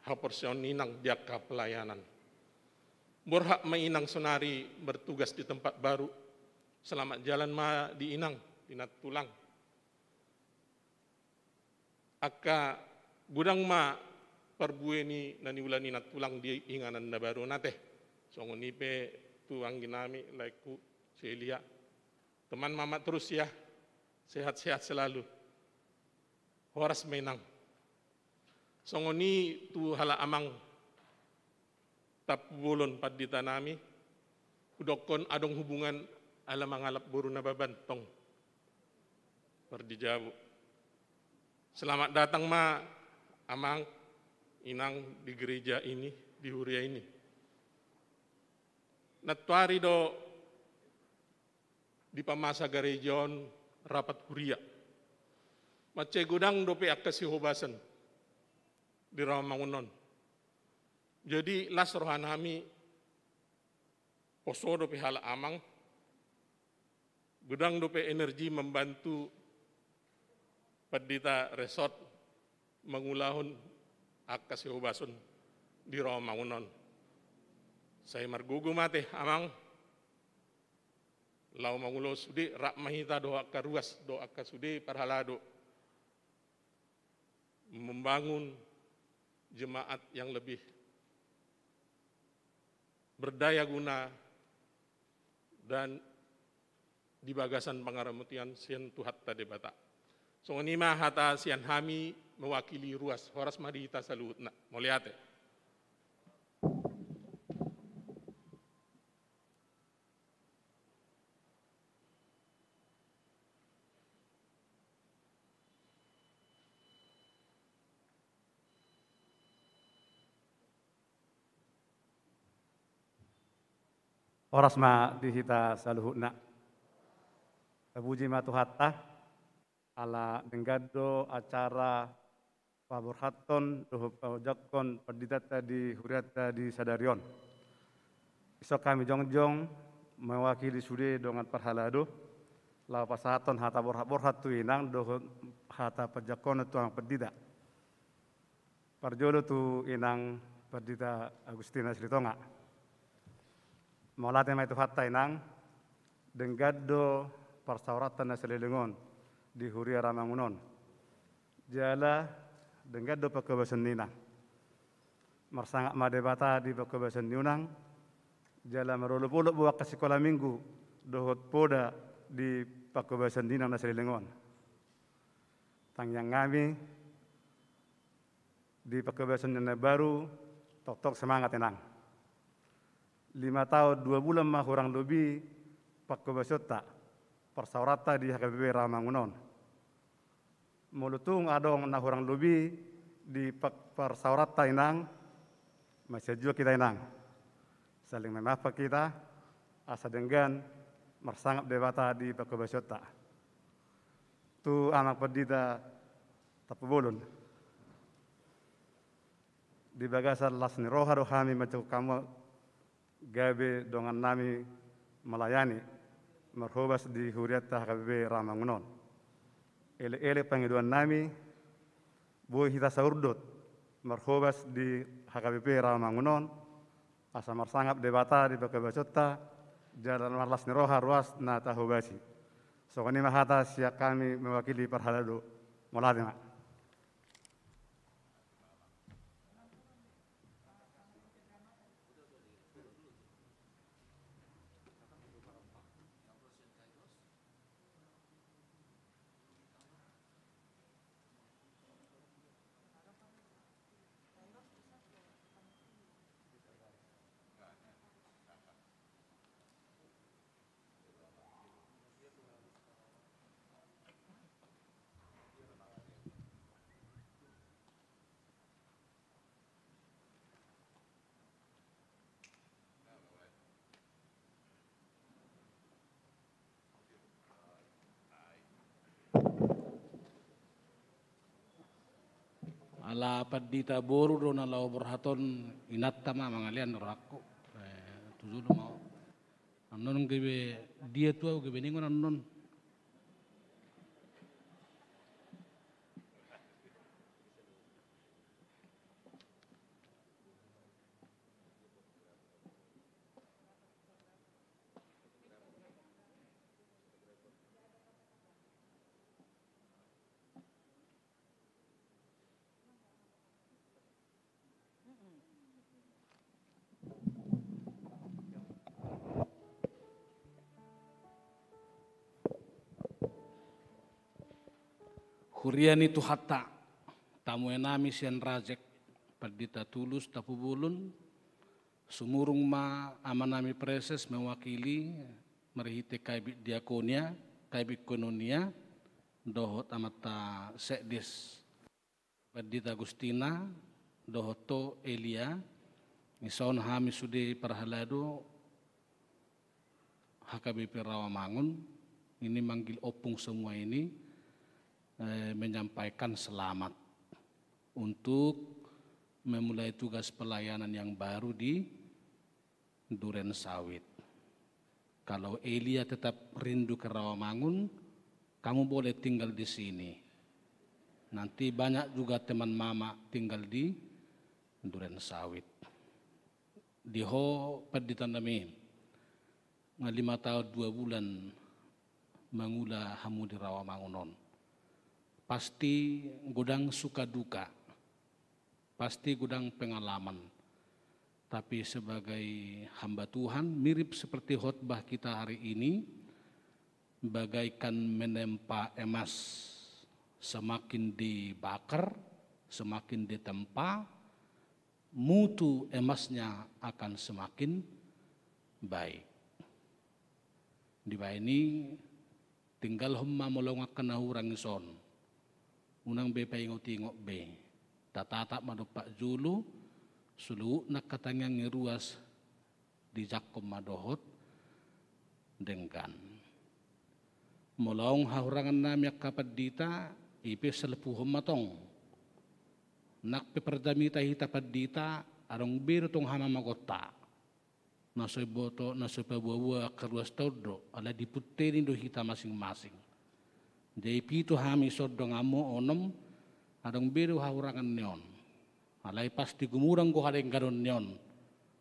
haporseaon ni Inang di angka pelayanan. Borhat ma Inang sonari bertugas di tempat baru. Selamat jalan ma di Inang, di nantulang. Angka godang ma parbue ni na niula ni nantulang di inganan na baru on ate. Songon i pe tu anggi nami laengku si Elia. Teman mamak terus ya. Sehat-sehat selalu. Horas ma Inang. Songon i tu halak Amang Tampubolon pandita nami, hudokkon adong hubungan ala mangalap boru Nababan tong. Pardijabu. Selamat datang ma Amang, Inang di gereja ini, di huria ini. Nantuari do dipamasa gareja on rapat huria. Mansai godang dope angka sihobasan di Rawamangun on. Jadi las roha nami, poso dope halak Amang, godang dope energi membantu pandita resort mangulahon angka sihobasan di Rawamangun on. Sai margogo ma ate Amang, laho mangulahon sude, rap ma hita dohot angka ruas dohot angka sude parhalado membangun jemaat yang lebih berdaya guna dan di bagasan pangaramotion sian Tuhanta Debata. Songon i ma hata sian hami mewakili ruas. Horas ma di hita saluhutna. Mauliate. Horas ma di hita saluhutna. Tapuji ma Tuhanta, ala denggan do acara paborhathon dohot paojakhon panditanta di hurianta di sadari on. Dison hami jongjong mewakili sude dongan parhalado, laho pasahathon hata borhat-borhat tu inang dohot hata panjangkonon tu amang pandita. Parjolo tu inang pandita Agustina Silitonga. Mauliate ma di Tuhanta inang, denggan do parsaoranta na saleleng on di huria Rawamangun on. Jala denggan do panghobasan ni inang. Marsangap ma Debata di panghobasan ni inang, jala marolop-olop boha angka sikola minggu dohot poda di panghobasan ni inang na saleleng on. Tangiang hami, di panghobasan na baru, tongtong semangat inang. Lima taon dua bulan ma hurang lobi panghobasionta, parsaoranta di H K B P Rawamangun on. Molo tung adong na hurang lobi di pa-, parsaoranta inang, masian jual hita inang. Saling memaafkan hita, asa denggan marsangap Debata di panghobasionta. Tu amang pandita Tampubolon. Di bagasan las ni roha do hami manjou hamu gabe dongannami melayani marhobas di hurianta H K B P Rawamangun on. Elek-elek pangidoannami, boi hita saurdot marhobas di H K B P Rawamangun on, asa marsangap Debata di panghobasionta, jala marlas ni roha ruas na tahobasi. Songon i ma hata sian hami mewakili parhalado. Mauliate ma. Ala pandita boru do na laho borhathon inanta ma mangalean rohangku. Eh, tu jolo ma. Annon gabe dia tu au gabe ningon annon. Huria ni Tuhanta, tamuenami sian Rajek, Pandita Tulus Tampubolon, sumurung ma amanami praeses mewakili marhite kaibit diakonia, kaibit koinonia, dohot amanta sekdes. Pandita Agustina dohot ho Elia, dison hami sude parhalado H K B P Rawamangun ini manggil ompung semua ini, eh, menyampaikan selamat untuk memulai tugas pelayanan yang baru di Duren Sawit. Kalau Elia tetap rindu ke Rawamangun, kamu boleh tinggal di sini. Nanti banyak juga teman mama tinggal di Duren Sawit. Di ho panditanami, nga lima taon dua bulan mangula hamu di Rawamangun on. Pasti godang suka duka. Pasti godang pengalaman. Tapi sebagai hamba Tuhan, mirip seperti khotbah kita hari ini, bagaikan menempa emas, semakin dibakar, semakin ditempa, mutu emasnya akan semakin baik. Dibahen i, tinggalhon ma molo nga angka na hurang dison. Unang be paingot-ingot be. Tatatap ma dompak jolo, saluhutna angka tangiang ni ruas dijangkon ma dohot denggan. Molo adong hahurangan nami angka pandita, i pe salpuhon ma tong. Nang pe parjamita hita pandita, adong be do tong hamamagonta. Na so iboto, na so ipaboa-boa angka ruas ta on do, alai dipunteni do hita masing-masing. Jadi pitu hami sondong, amu onom, adong be do hahurangan ni on. Alai pasti gumurang do hadengganon ni on.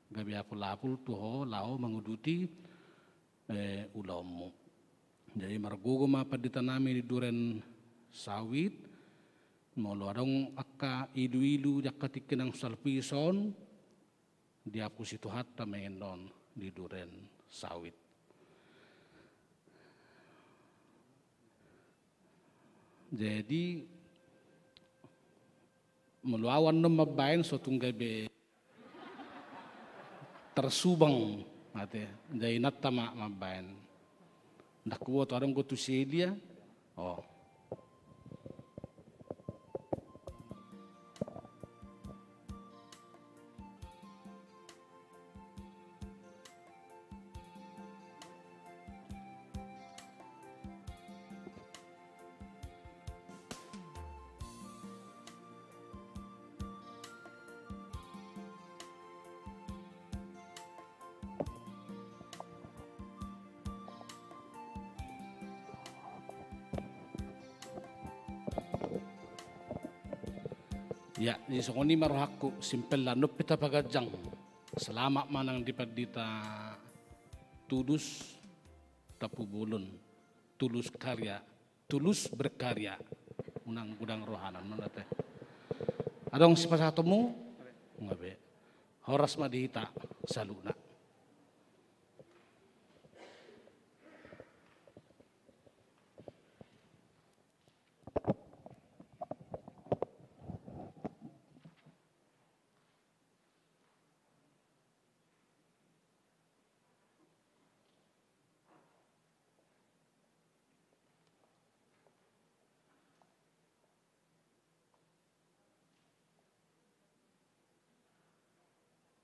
Gabe apul-apul tu ho laho manguduti, eh, ulaonmu. Jadi margogo ma pandita nami di Duren Sawit, molo adong angka ilu-ilu di angka tingki na salpu i son, diapusi Tuhanta ma i on di Duren Sawit. Jadi, molo au annon mambaen, so tung gabe tarsubang, ate, jadi inanta ma mambaen. Ndang huboto adong do tu si dia. Oh. Ya, jadi songon i ma rohangku, simpel, nunga pe tapaganjang. Selamat ma nang di pandita Tulus Tampubolon, Tulus Karya, Tulus Berkarya. Unang godang rohana, non ate. Adong sipasahatonmu? Nga be. Horas ma di hita saluhutna.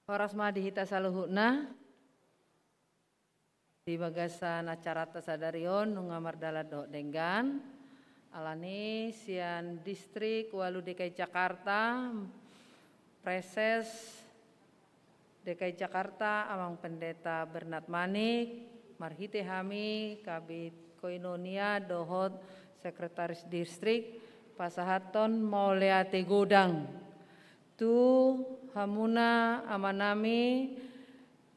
Horas ma di hita saluhutna. Di bagasan acaranta sadari on nunga mardalan dohot denggan. Alani sian Distrik Ualu D K I Jakarta, Praeses D K I Jakarta, Amang Pendeta Bernard Manik, marhite hami Kabid Koinonia dohot Sekretaris Distrik, pasahathon mauliate godang tu hamuna amanami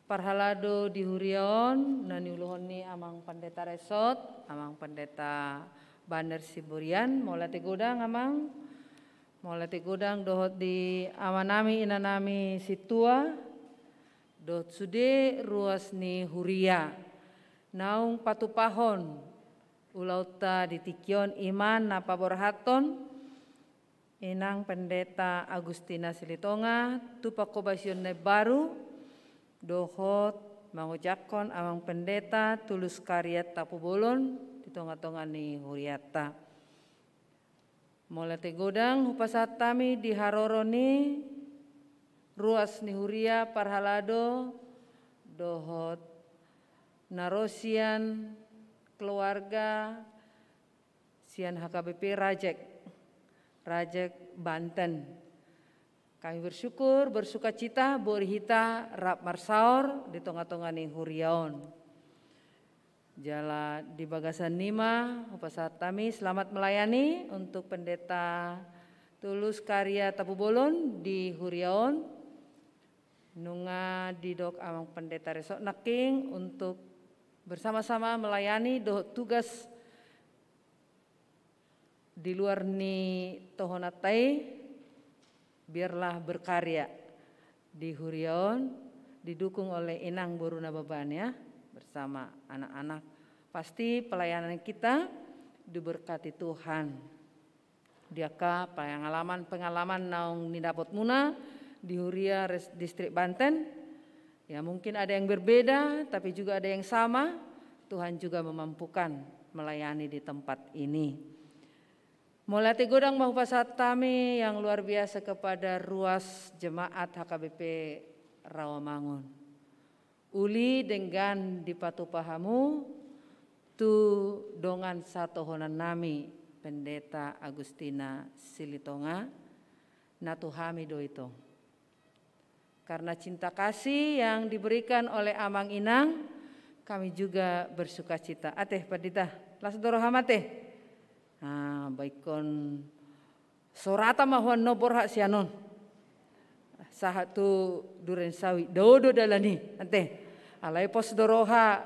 parhalado di huria on, na niuluhon ni Amang Pendeta Resot, Amang Pendeta Bander Siburian, mauliate godang Amang. Mauliate godang dohot di amanami inanami sintua, dohot sude ruas ni huria. Naung patupahon ulaonta di tingki on, i ma na paborhathon Inang Pendeta Agustina Silitonga tu pangkobasion na imbaru, dohot mangojakhon Amang Pendeta Tulus Karya Tampubolon di tonga-tonga ni hurianta. Mauliate godang hupasahat hami di haroro ni ruas ni huria parhalado dohot na ro sian keluarga sian H K B P Rajek, Rajek Banten. Kami bersyukur, bersukacita, boi hita rap marsaor di tonga-tonga ni huria on. Jala di bagasan i ma hupasahat hami selamat melayani untuk Pendeta Tulus Karya Tampubolon di huria on. Nunga didok Amang Pendeta Resot nangkin untuk bersama-sama melayani dohot tugas di luar ni tohonanta i, biarlah berkarya di huria on, didukung oleh inang boru na baban ya, bersama anak-anak. Pasti pelayanan kita diberkati Tuhan. Di angka pengalaman-pengalaman naung nidapotmuna di huria res-, Distrik Banten, ya mungkin ada yang berbeda, tapi juga ada yang sama. Tuhan juga memampukan melayani di tempat ini. Mauliate godang ma hupasahat hami yang luar biasa kepada ruas jemaat H K B P Rawamangun. Uli denggan dipatupa hamu tu dongan satohonannami Pendeta Agustina Silitonga, na tu hami do ito. Karena cinta kasih yang diberikan oleh Amang Inang, kami juga bersukacita. Ate, Pandita, las do roham ate. Ah, baikon sorata ma huan no borhat sianon. Sahat tu Duren Sawit, dao do dalan i, ate. Alai pos do roha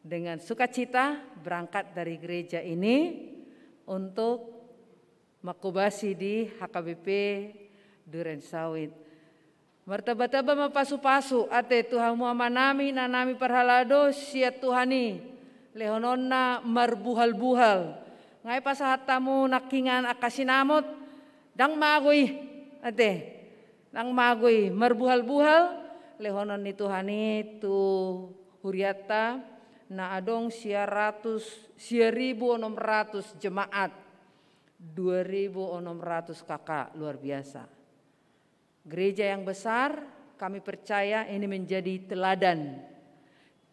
dengan sukacita berangkat dari gereja ini untuk mangkobasi di H K B P Duren Sawit. Martamba-tamba ma pasu-pasu ate tu hamu amanami, inanami parhalado sian Tuhan i. Lehononna marbuhal-buhal. Nga i pasahat hamu nangkiningan angka sinamot, ndang mago i ate. Ndang mago i, marbuhal-buhal lehonon ni Tuhan i tu hurianta na adong sia ratus, sia ribu onom ratus jemaat. Dua ribu onom ratus K K, luar biasa. Gereja yang besar, kami percaya ini menjadi teladan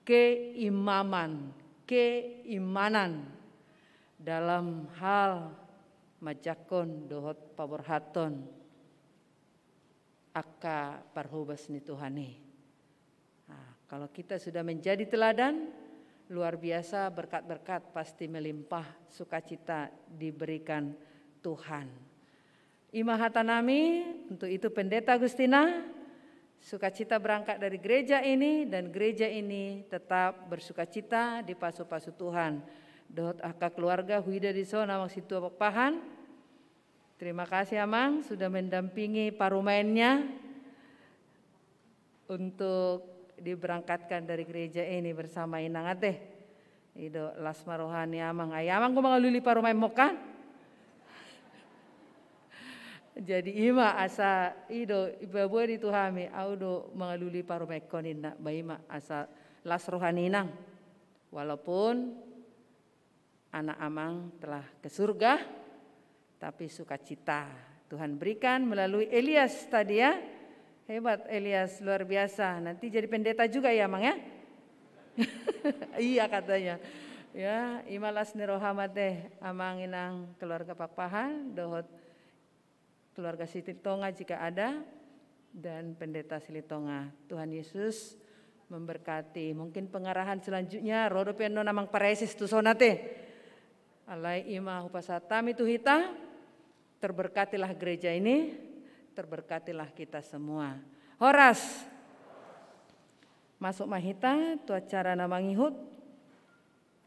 keimaman, keimanan dalam hal manjangkon dohot paborhathon angka parhobas ni Tuhan i. Nah, kalau kita sudah menjadi teladan, luar biasa berkat-berkat pasti melimpah, sukacita diberikan Tuhan. I ma hatanami, untuk itu Pendeta Agustina, sukacita berangkat dari gereja ini, dan gereja ini tetap bersukacita dipasu-pasu Tuhan. Dohot angka keluarga, huida dison Amang Sintua Pakpahan. Terima kasih Amang sudah mendampingi parumaennya untuk diberangkatkan dari gereja ini bersama Inang ate. I do las ma roha ni Amang. Ai Amang do mangalului parumaenmon kan? Jadi i ma asa i do ipaboa di tu hami, au do mangalului parumaenkon ninna, ba i ma asa las roha ni Inang. Walaupun anak Amang telah ke surga, tapi sukacita Tuhan berikan melalui Elias tadi ya. Hebat Elias, luar biasa. Nanti jadi pendeta juga ya, Amang ya? Iya katanya. Ya, i ma las ni roham ate, Amang Inang keluarga Pakpahan, dohot keluarga Silitonga jika ada, dan Pendeta Silitonga. Tuhan Yesus memberkati. Mungkin pengarahan selanjutnya, ro dope annon Amang Praeses tuson ate. Alai i ma hupasahat hami tu hita, terberkatilah gereja ini, terberkatilah kita semua. Horas. Masuk ma hita tu acara na mangihut.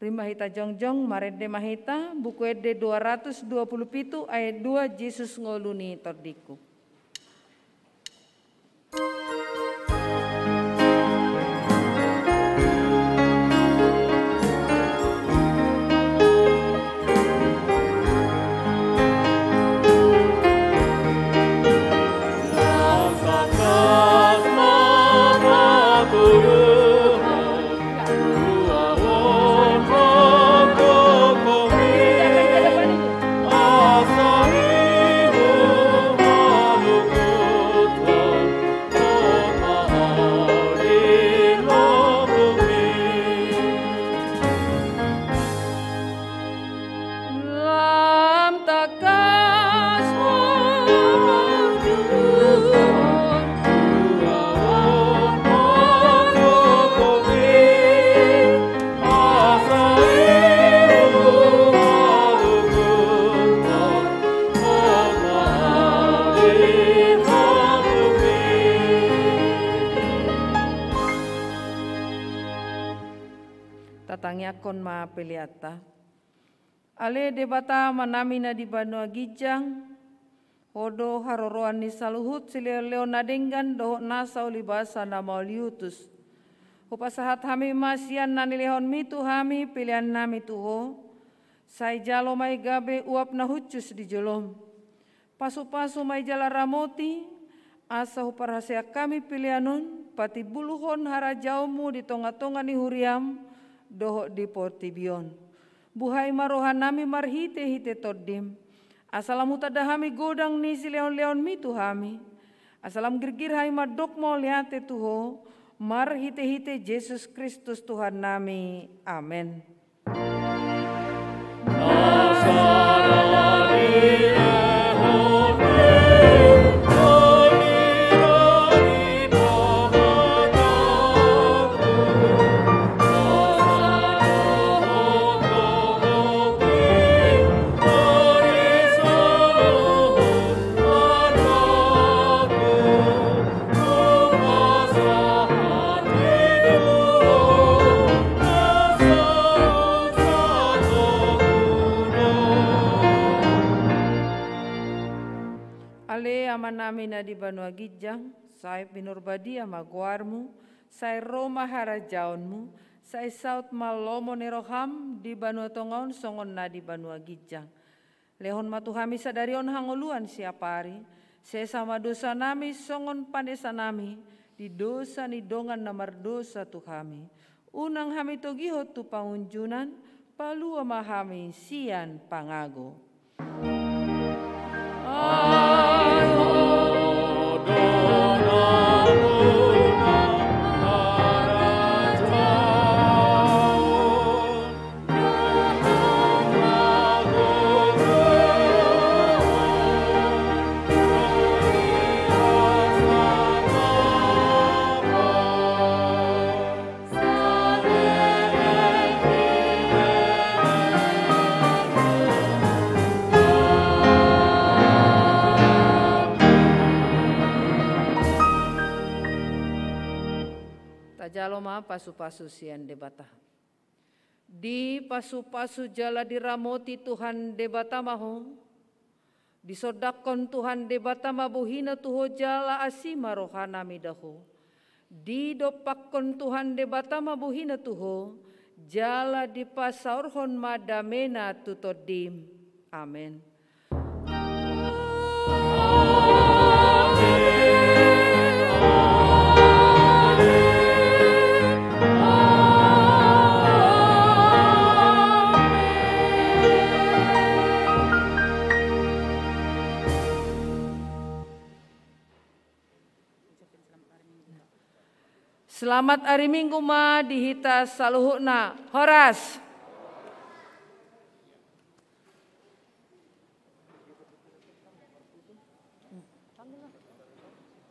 Rim ma hita jongjong, marende ma hita, Buku Ende dua ratus dua puluh pitu ayat dua, Jesus ngolu ni tondingku. Tatangiangkon ma peleanta. Ale Debata Amanami na di banua ginjang, Ho do haroroan ni saluhut silehon-lehon na denggan dohot nasa ulibasa na mauliutus. Hupasahat hami ma sian na nilehonmi tu hami peleannami tu Ho. Sai jalo ma i gabe uap na hushus di jolom. Pasu-pasu ma i jala ramoti, asa huparhaseang hami pelean on patimbulhon harajaonmu di tonga-tonga ni huriam dohot di portibi on. Buhai ma rohanami marhite-hite Tondim, asa lam hutanda hami godang ni silehon-lehonmi tu hami. Asa lam girgir hami mandok mauliate tu Ho, Marhitehite Jesus Kristus Tuhannami. Amen. Ale Amanami na di banua ginjang, sai pinarbadia ma goarmu, sai ro ma harajaonmu, sai saut ma lomo ni roham di banua tonga on songon na di banua ginjang. Lehon ma tu hami sadari on hangoluan siapari, sesa ma dosanami songon panesanami di dosa ni dongan na mardosa tu hami. Unang hami togihon tu pangunjunan, palua ma hami sian pangago. Tajalo ma pasupasu sian Debata. Dipasupasu jala diramoti Tuhan Debata ma ho. Disondangkon Tuhan Debata ma bohina tu ho jala asi ma rohana mida ho. Didompakkon Tuhan Debata ma bohina tu ho, jala dipasaorhon ma damena tu tondim. Amen. Selamat ari Minggu ma di hita saluhutna. Horas.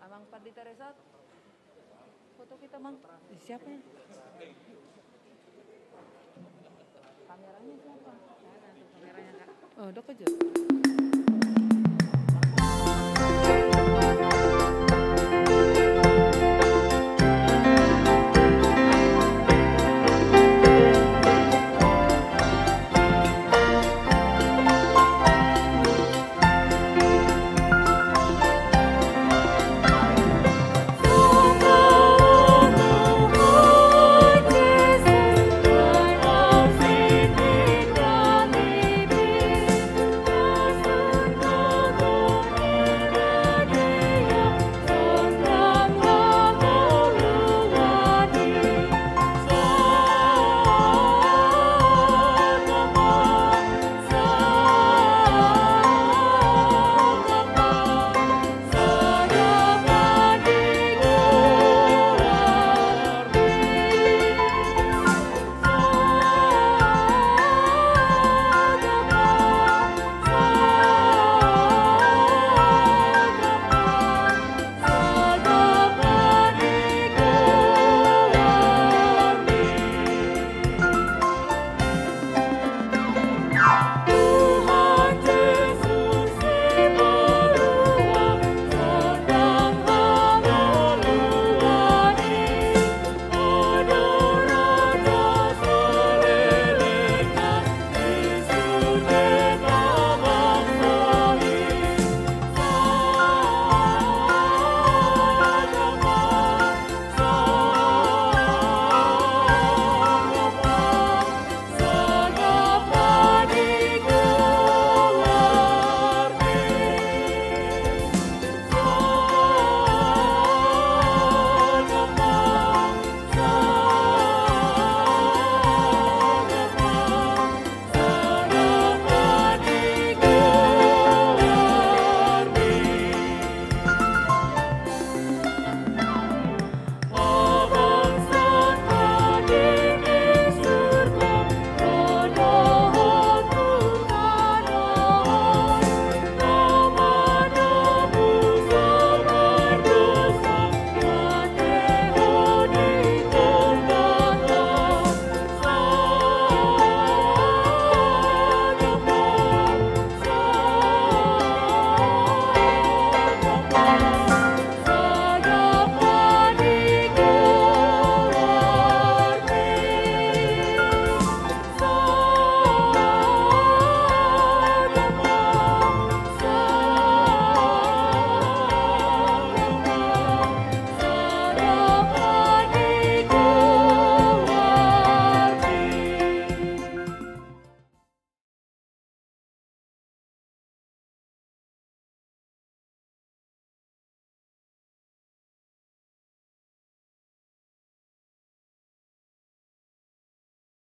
Amang Pandita Resat, foto kita, Mang. Eh, siapa ya? Kameranya siapa? Mana tuh kameranya, Kak? Oh, dok aja.